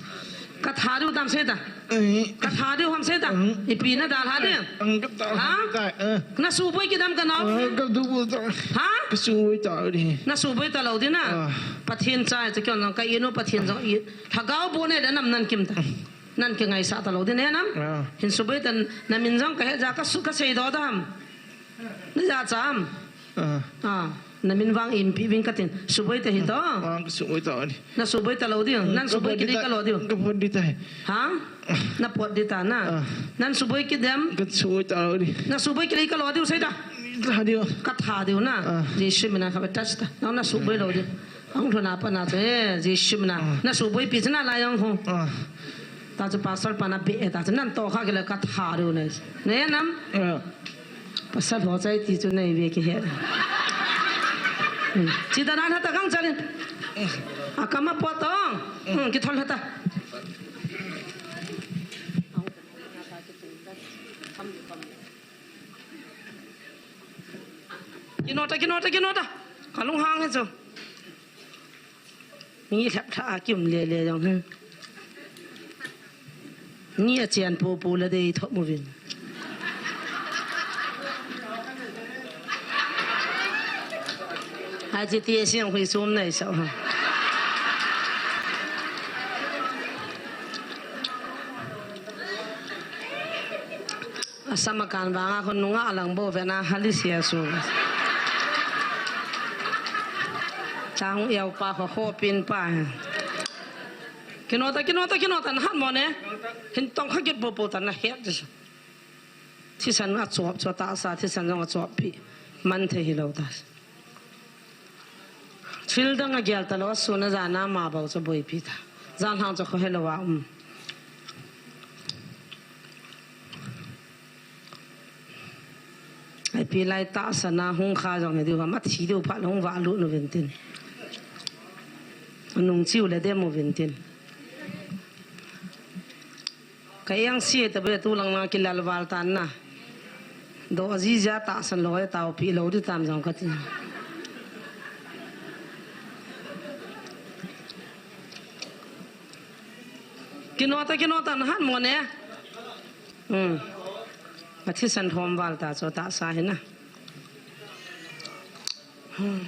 Ka tha diu dam sei ta. Eh. Ka tha diu ham sei ta. Mm. Ipi na dalha diu. Ang ka dalha. Ha? Ka, eh. Na suboi kidam ka nau. Eh, ka suboi ta. Ha? Ka suboi ta di. Na suboi talou di na. Ah. Pathen cha chu kyon ka inu Pathen jong i. Lhagao bu ne da nam nan kim ta. Nan kingaisah talou di ne nam. Ah. Hin suboi ta na min jong ka he ja ka su ka sei do dam. Na ja cham. Ah. Ah, na min vang inpi ving katin. Suboi ta hi to. Ah, ka suboi ta di. Na suboi talou di. Hmm, nan suboi kidei ka lo di. Ka pot di ta. Ha? Na pot di ta na. Ah. Nan suboi kidem. Ka suboi talou di. Na suboi kidei ka lo di sei ta. Tha di. Ka tha di na. Ah. Jesu mina ka betas ta. Na, na suboi lou di. Ang thona pa na te. Jesu mina. Ah. Na suboi pi na la yang ho. Ah. Ta chu pastor pa na be ta chu nan to kha kile ka tha diu nei. Nei nam? Eh. Pasal ho chai ti chu nei ve ki he. Hmm. Chi da nan ha ta kang chalin. A kama po to. Hmm, ki thol ha ta. Ki nota, ki nota, ki nota. Ka lunghang he chu. Mi lhep tha a kim le le jong he. Ni a chian po po la dei thop mu vin. Aji ti siang hui sum nei sa ha. Asama kan vanga khun nunga alang bo vena hali sia su. Chang yau pa kho kho pin pa. Kinota, kinota, kinota, nahan mo ne? Hin tong kha kit bo bo ta na het. Thisan a chop, chop ta sa, thisan jong a chop pi. Man the hi lo ta. Thil dang a gel ta lo, sun a jan a ma bou chu boipi ta. Jan hang chu kho he lo a um. Ai pi lai ta sa na hung kha jong he diu ham, a thi diu pha lo hung va lu nu vin tin. Nung chiu le dem u vin tin. Ka yang si ta be tu lang na kilal val tan na. Do ji ja ta san lo ta pi lo di tam jong ka ti. Kinota, kinota nahan mo ne. Hmm. Pathisan thom val ta cho ta sa hi na. Hmm.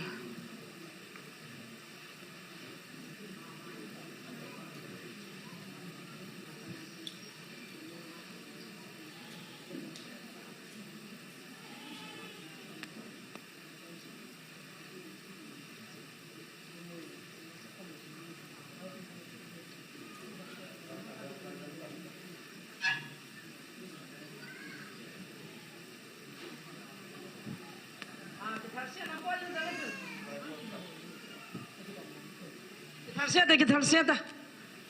Kithal se ta, kithal se ta.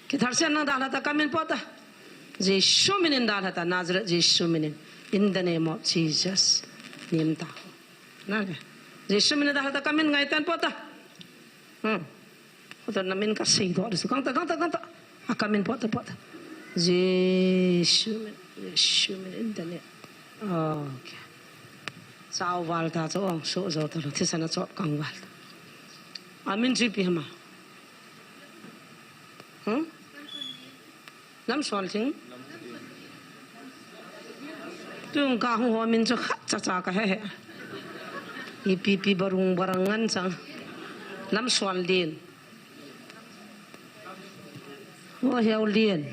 Kithal se nang dalha ta kamin po ta. Jesu minin dalha ta, Nazareth Jesu minin. In the name of Jesus. Nim ta. Na le. Jesu minin dalha ta kamin ngai tan po ta. Hmm. Hoton na min ka sei doh disu. Kang ta, kang ta, kang ta. A kamin po ta, po ta. Jesu min, Jesu min in the name. Okay. Sao val ta cho, so zo ta lo. Thisan a chop kang val ta. Amin ji pi hama. Hmm? Lamsuan Lien. Tung ka hung ho min chu khat cha cha ka he he. Ipi pi barung barang ngan chang. Lamsuan Lien. O heu Lien.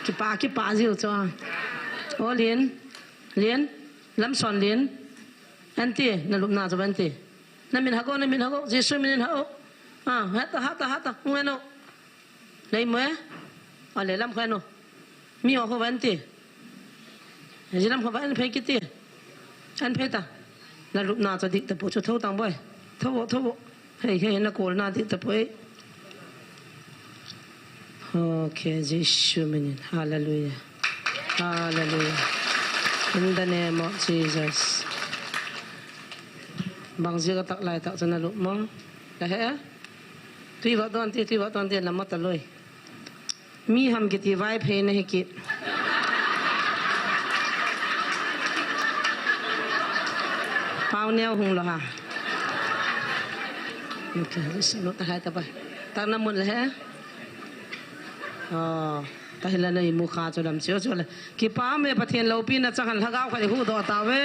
Kipa kipa jiu chu. O Lien. Lien. Lamsuan Lien. Aunty, na lupna chu aunty. Na min hak o, na min hak o. Jesu min in hak o. Ah, hata, hata, hata. Ngan o. Nei mo e? Ale lam kho no. Mi o kho van ti. Ji lam kho van phei kiti. An phei ta. Na lupna cha dik ta pu chu tho tang boi. Tho, tho. Hei, hei, na kol na dik ta pu e. Okay, Jesu minin. Hallelujah. Hallelujah. In the name of Jesus. Bang ji ka tak lai tak cha na lup mo. La he? Tui va ton ti, tui va ton ti, lam ta loi. Mi ham kiti Vaiphei na hi kit. Pau neo hung lo ha. Okay, listen, no ta hai ta bai. Ta na mun le he? Oh, ta hi la na i mu kha cho lam cho cho le. Kipa me Pathen loupina chang han lhagao kha i hu do ta ve.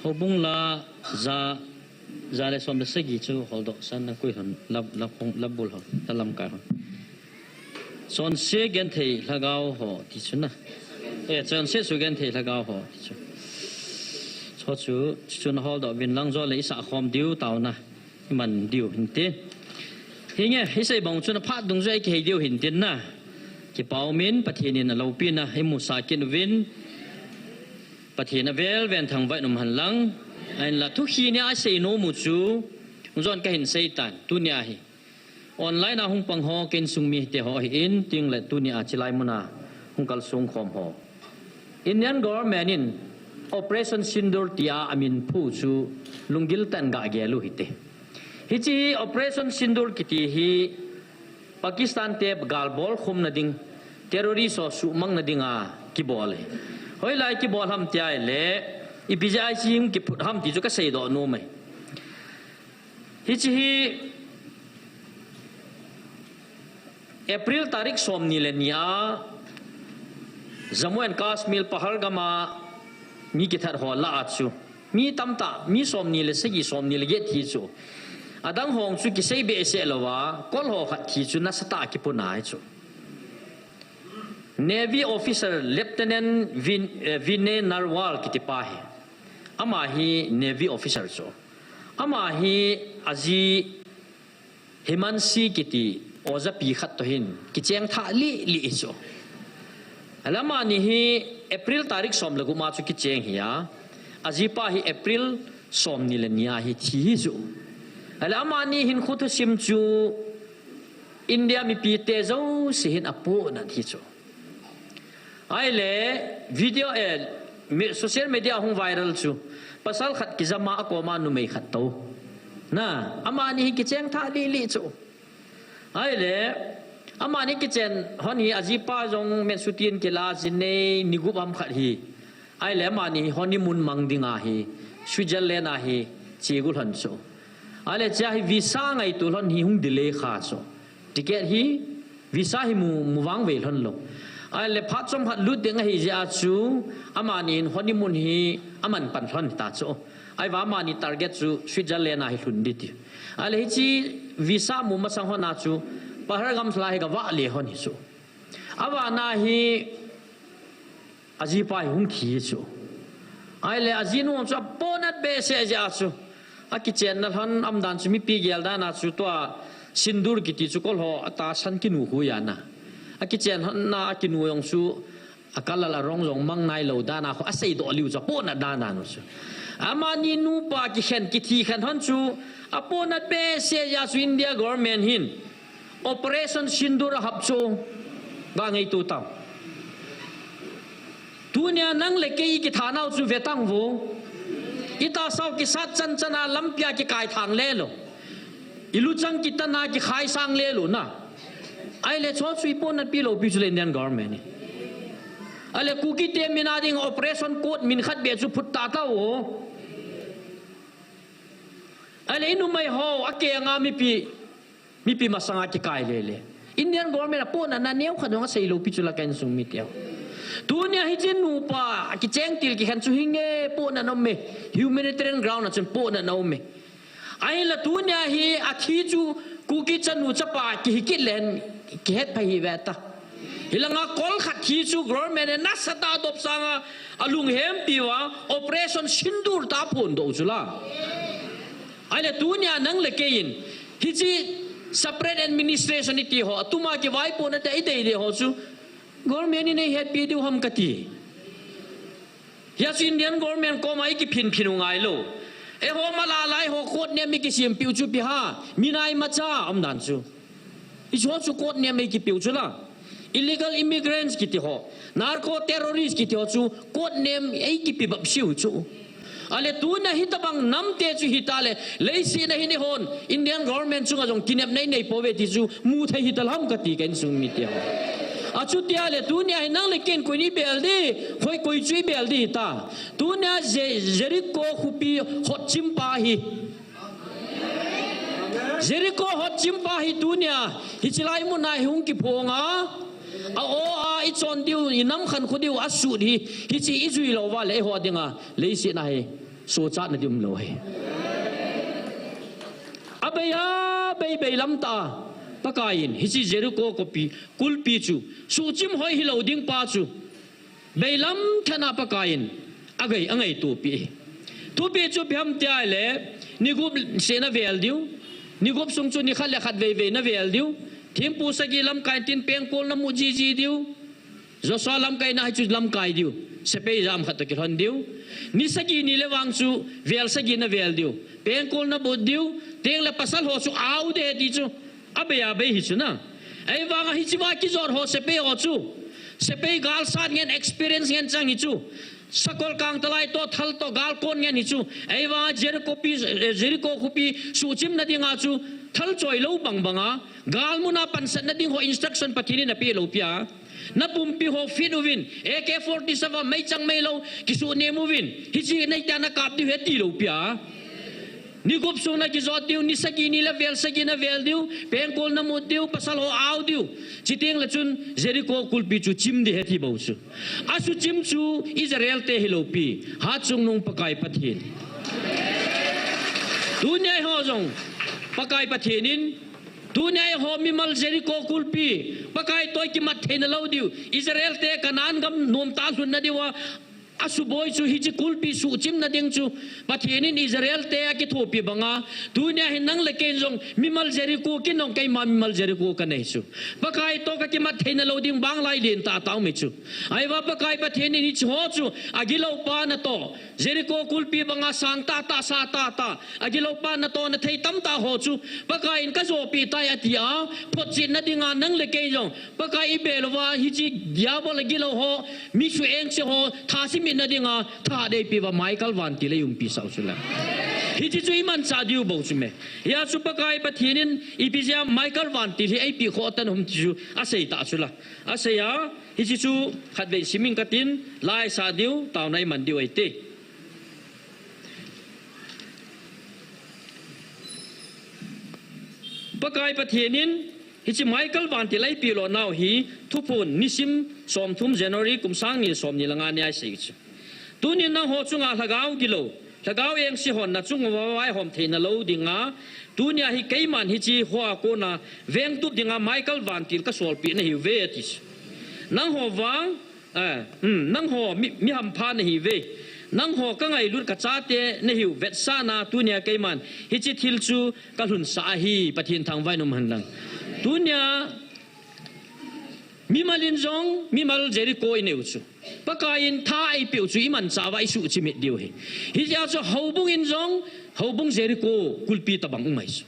Houbung la ja, ja le som le sagi chu holdoh san na kui hon, lap, lap hon, lap bul hon, ta lamkai hon. Chonse genthei lhagao ho ti chu na. Eh, chonse chu genthei lhagao ho ti chu. Cho chu, chu na holdoh vin lang jo le i sa khom diu tao na. I man diu hin ti. Hi nge, i sei bang chu na phat dung jo i kihei diu hin tin na. Kipa umin, Pathen in a loupina, i mu sa kin uvin. Pathen a vel ven thangvah in um hen lang. Ahin la thu khi nia a sei nom u chu. Jon ka hin sei tan, tu nia hi. Online a hung pang ho, ken sung mi te ho hi in, ting le tu nia chi lai mun a hung kal sung khom ho. Indian government in Operation Sindoor tia a min phu chu lunggil tah in ga gel u hite. Hiche hi Operation Sindoor kiti hi Pakistan te galbol khumna ding, terrorist ho suhmangna dinga kibol hi. Hoilai kibol ham tia ahile, ipi jeh a hiche hi hung kiphut ham ti chu kaseidoh nom e. Hiche hi April tarik somni le ni a Jammu and Kashmir Pahalgam a mi kithat ho lah a chu mi tamtah, mi somni le sagi, somni le get thi chu. Adang ho chu kisei behseh louva, kol ho khat thi chu nasatah a kipuna ahi chu. Navy officer Lieutenant Vin-, eh, Vinay Narwal kiti pa hi. Ama hi Navy officer chu. Ama hi aji Himansi kiti ojapi khat toh hin kicheng thah lih lih hi chu. Ahile amani hi April tarik som le gup a chu kicheng hi a, ajipa hi April somni le ni a hi thi hi chu. Ahile amani hinkho thusim chu India mipite jouse hin apohnat hi chu. Ahile video, eh, me-, social media hung viral chu. Pasal khat kijam a, akoma numei khat tou. Na, amani hi kicheng thah lih lih chu. Ahile, amani kichen hon hi ajipa jong mensuti in kila, ji nei ni gup ham khat hi. Ahile amani hi honeymoon mang dinga hi Switzerland a hi chegu lhon chu. Ahile chea hi visa ngaito lhon hi hung delay kha chu. Ticket hi, visa hi mu, mu vangvei lhon lou. Ahile phat chomkhat lut ding ahi jeh a chu, amani in honeymoon hi aman pan lhon hita chu. Ahivang amani target chu Switzerland a hi lhun ding ti. Ahile hiche visa mu masang lhon a chu, Pahalgam lai hi gavah le lhon hi chu. Avahna hi ajipa hi hung thi chu. Ahile ajinu chu apohnat behseh jeh a chu, akichenna lhon umdan chu mipi gel dan a chu tua sindoor kiti chu kol ho atahsan kinu khu ahi na. Akichen lhon na akinu jong chu acolor arong jong mang nailou dan a khu aseidoh lih u chu apohnat dan dan u chu. Amani nupa kikhen, kithi khen lhon chu apohnat behseh jeh a chu India government hin Operation Sindoor ahap chu ga ngaito tau. Tunia nang le kei ikithanau chu ve tang vo. Itahsau kisat chan chan a lampi a kikai thang le lou. Iluchang kitan a kikhai sang le lou na. Ahile chu chu ipohnat pi lou pi chu le Indian government hi. Ahile Kuki te min a ding operation code min khat beh chu phut tah tau o. Ahile inumei ho akeng a mipi, mipi masanga kikai le le. Indian government apohnatna neo khat jong asei lou pi chu la ka insung mite ho. Tunia hiche nupa kicheng til kikhen chu hi nge pohnat um e. Humanitarian ground a chun pohnat um e. Ahinla tunia hi athi chu Kuki chanu chapa kihi kit len kihet pha hi ve ta. Hilanga kol khat thi chu government in nasatah a dopsang a, alunghempi uva Operation Sindoor tah a phondoh u chu la. Ahile tunia nang le kei in hiche separate administration iti ho, atuma kivaipohna te idei dei ho chu government in eihetpi diu ham kati. Hia chu Indian government koma ikiphin phin u ngai lou. Eiho mala lai ho code name ikisempeh u chu ipi ham, minai macha umdan chu. Hiche ho chu code name eikipeh u chu la. Illegal immigrants kiti ho, narco terrorist kiti ho chu code name eikipe bep siu chu. Ahile tuna hitabang namte chu hita le, leiset a hin eihon Indian government chunga jong kinepna inei pouve ti chu mu thei hita lou ham kati ka insung mite ho. Achuti ahile tunia hi nang le kei in koi in ibel ding, koi, koi chu ibel ding hita. Tunia Je-, Jericho khopi hotchim pa hi. Jericho hotchim pa hi tunia, hiche lai mun a hi hung kiphong a, a-o a ichon diu, inam khankho diu asut hi, hiche ijui lou uva le eiho dinga leiset a hi sochatna ding umlou ahi. Abei a, bei, beilam tah a, Pakai in hiche Jericho khopi, kulpi chu suhchim hoi hilou ding pa chu beilam tah a Pakai in agei, angaito pi. Thupi chu ipi ham tia ahile, ni gup seh na vel diu, ni gup sung chu ni khat le khat vei vei na vel diu, thempu sagi lamkai tin pengkol na mu ji ji diu, Joshua lamkaina hi chu lamkai diu, sepai jam khat toh kilhon diu, ni sagi ni le vang chu vel sagi na vel diu, pengkol na but diu, teng le pasal ho chu au de ti chu, abei abei hi chu na. Ahivanga hiche va kijot ho sepai ho chu, sepai galsat ngen experience ngen chang hi chu. Sakol kang talai to thal to gal kon ngen hi chu. Eiva Jericho pi, eh, Jericho khopi suhchim nading a chu thal choi lou bang bang a. Gal muna pansat nading ho instruction Pathen in apeh lou pia. Na pumpi ho fit uvin, A K forty-seven meichang meilou, kisuh nem uvin. Hichi nei ta na kap diu ahi ti lou pia. Ni gup sung na kijot diu, ni sagi ni le vel sagi na vel diu, pengkol na mut diu, pasal ho au diu. Chuteng le chun Jericho kulpi chu chim ding ahi ti bou chu. Asuhchim chu Israel te hilou pi, Hatchungnung Pakai Pathen. Tunia eiho jong Pakai Pathen in, tunia eiho mimal Jericho kulpi, Pakai toh kimat theina lou diu, Israel te Canaan gam nomtah lhun nadiu a, asuboi chu hichi kulpi suhchim nading chu, Pathen in Israel te akithopi banga, tunia hin nang le kei jong mimal Jericho kinong keima mimal Jericho kanei chu. Pakai toh kakimat theina lou ding bang lai lentah tah um ahi chu. Ahivang Pakai Pathen in hichi ho chu agilou pa natoh, Jericho kulpi banga sang tah tah, sa tah tah, agilou pa natoh na thei tamtah ho chu, Pakai in kajopi tai ati a, photchet nading a nang le kei jong, Pakai ibe louva, hichi diabol agilou ho, mi suhengse ho, tha simit nading a, tha deipi uva, Michael vantil eiumpi sau chu la. Hichi chu imanchah diu bou chu me. Hia chu Pakai Pathen in ipi jeh a Michael vantil hi eipi khoh tan ham ti chu asei tah chu la. Asei a, hichi chu khatvei simin katin, la isah diu, taona iman diu ahi te. Pakai Pathen in, hichi Michael vantil eipi lou nau hi, Thuphon nisim somthum January kum sang ni le somni le nga nia isei chu. Tunin nangho chunga lhagao gilou, lhagao engse hon nachung uva vaihom theina lou dinga, tunia hi keiman hichi hoa kona vengtup dinga Michael vantil kasolpeh nahiuve ati chu. Nangho vang, eh, um, nangho mi, mi hampha nahiuve. Nangho kangailut kachate nahiu vetsahna tunia keiman hichi thil chu kalhunsah ahi, Pathen thangvah in um hen lang. Tunia mimal in jong, mimal Jericho inei u chu, Pakai in tha eipeh u chu imanchah uva isuhchim hih diu ahi. Hijeh a chu houbung in jong, houbung Jericho kulpi tobang um ahi chu.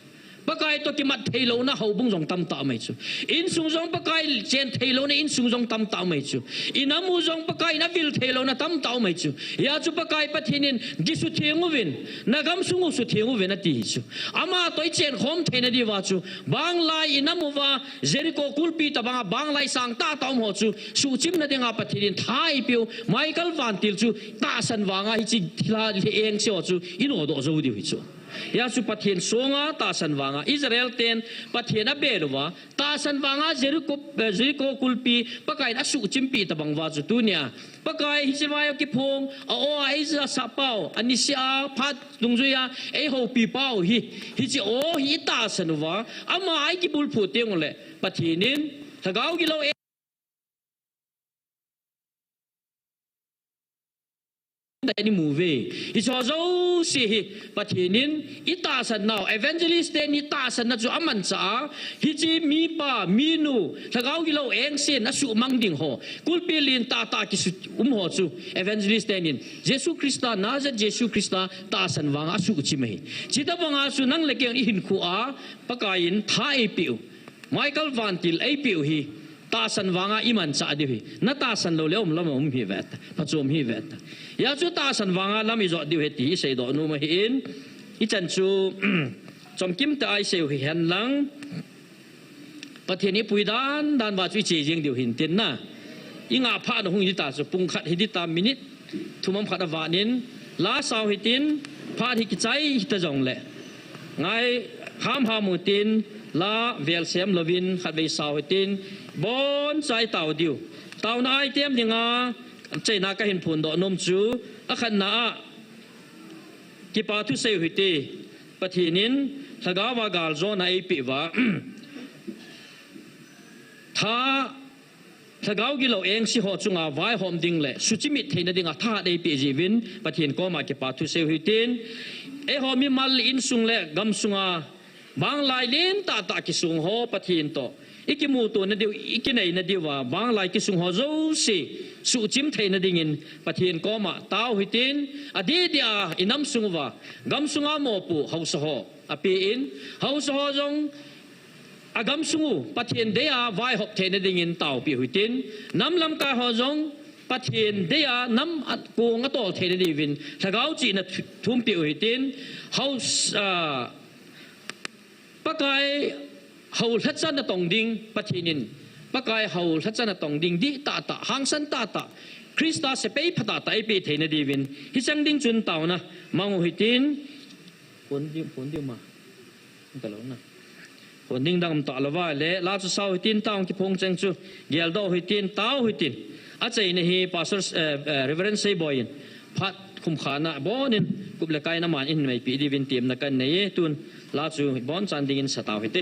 Pakai toh kimat theilouna houbung jong tamtah um ahi chu. Insung jong Pakai chen theilouna insung jong tamtah um ahi chu. Inam u jong Pakai in avil theilouna tamtah um ahi chu. Hia chu Pakai Pathen in kisutheng uvin, nagamsung u sutheng uvin ati ahi chu. Ama toh ichen khom theina diuva chu, bang lai inam uva, Jericho kulpi tobanga bang lai sang tah tah um ho chu, suhchim nadinga Pathen in tha eipeh u, Michael vantil chu tahsan vanga hichi thilha lhagao engse ho chu inodoh jou diu ahi chu. Hia chu Pathen songa tahsan vanga Israel ten Pathen abel uva, tahsan vanga Jericho, eh, Jericho kulpi Pakai in asuhchimpeh tobang uva chu tunia Pakai hichi vai a kiphong, a-o a eijasah pau, anisea phat dungjuia eihoupi pau hi, hichi o hi itahsan uva, ama a ikibulphu teng uleh, Pathen in lhagao gilou e, inimuve. Hichi ho jouse hi Pathen in itahsan nau, evangelist ten itahsanna chu amanchah a, hichi mipa, minu, lhagao gilou engsen asuhmang ding ho, kulpi lentah tah kisu um ho chu evangelist ten in Jesu Christa, Nazareth Jesu Christa tahsan vanga asuhchim ahi. Chutobanga chu nang le kei ihinkhoa Pakai in tha eipeh u, Michael vantil eipeh u hi tahsan vanga imanchah diu ahi. Natahsan louleh umlam aum hih ve ta, phachom hih ve ta. Hia chu tahsan vanga lam ijot diu ahi ti iseidoh nom ahin, ichan chu chomkim tah a isei u hihen lang, Pathen ipui dan dan uva chu iche jeng diu hintin na. Ingah phat na hung hita chu, pung khat hidita, minute thum ham khat avat in, la sao hitin, phat hi kichai hita jongleh, ngai hamham utin, la velsem louvin khatvei sao hitin, boncha itao diu. Taona a item dinga, achaina kahin phondoh nom chu, akhatna a, kipa thu sei u hite, Pathen in lhagao a galjona eipeh uva, tha, lhagao gilou engse ho chunga vaihom ding le suhchimit theina dinga thahat eipeh jeh uvin Pathen koma kipa thu sei u hitin, eiho mimal insung le gamsunga bang lai lentah tah kisong ho Pathen toh ikimuto nadiu, ikinei nadiuva, bang lai kisong ho jouse suhchim theina dingin Pathen koma tao hitin, adeh deh a inam sung uva, gamsunga mopo haosa ho apen, haosa ho jong agamsung u Pathen dei a vaihop theina dingin taopeh u hitin, nam lamkai ho jong Pathen deiya nam a kong atol theina diuvin lhagao chihna thu- thumpeh u hitin, hau, ah, Pakai hau lhacha natong ding, Pathen in Pakai hau lhacha natong ding, dih tahtah, hangsan tahtah, Christa sepai pha tahtah eipeh theina diuvin, hicheng ding chun taona mang u hitin, phone ding, phone ding ma. Ka lo na. Hon ding dang um talou va le, la chu sao hitin, taona kiphong cheng chu geldoh hitin, tao hitin. Achaina hi Pastor, eh, eh, Reverend Seiboi in phat khumkhana abonin kup le kaina man in meipi diuvin temna kanei e, tun la chu bonchan dingin sa tao hite.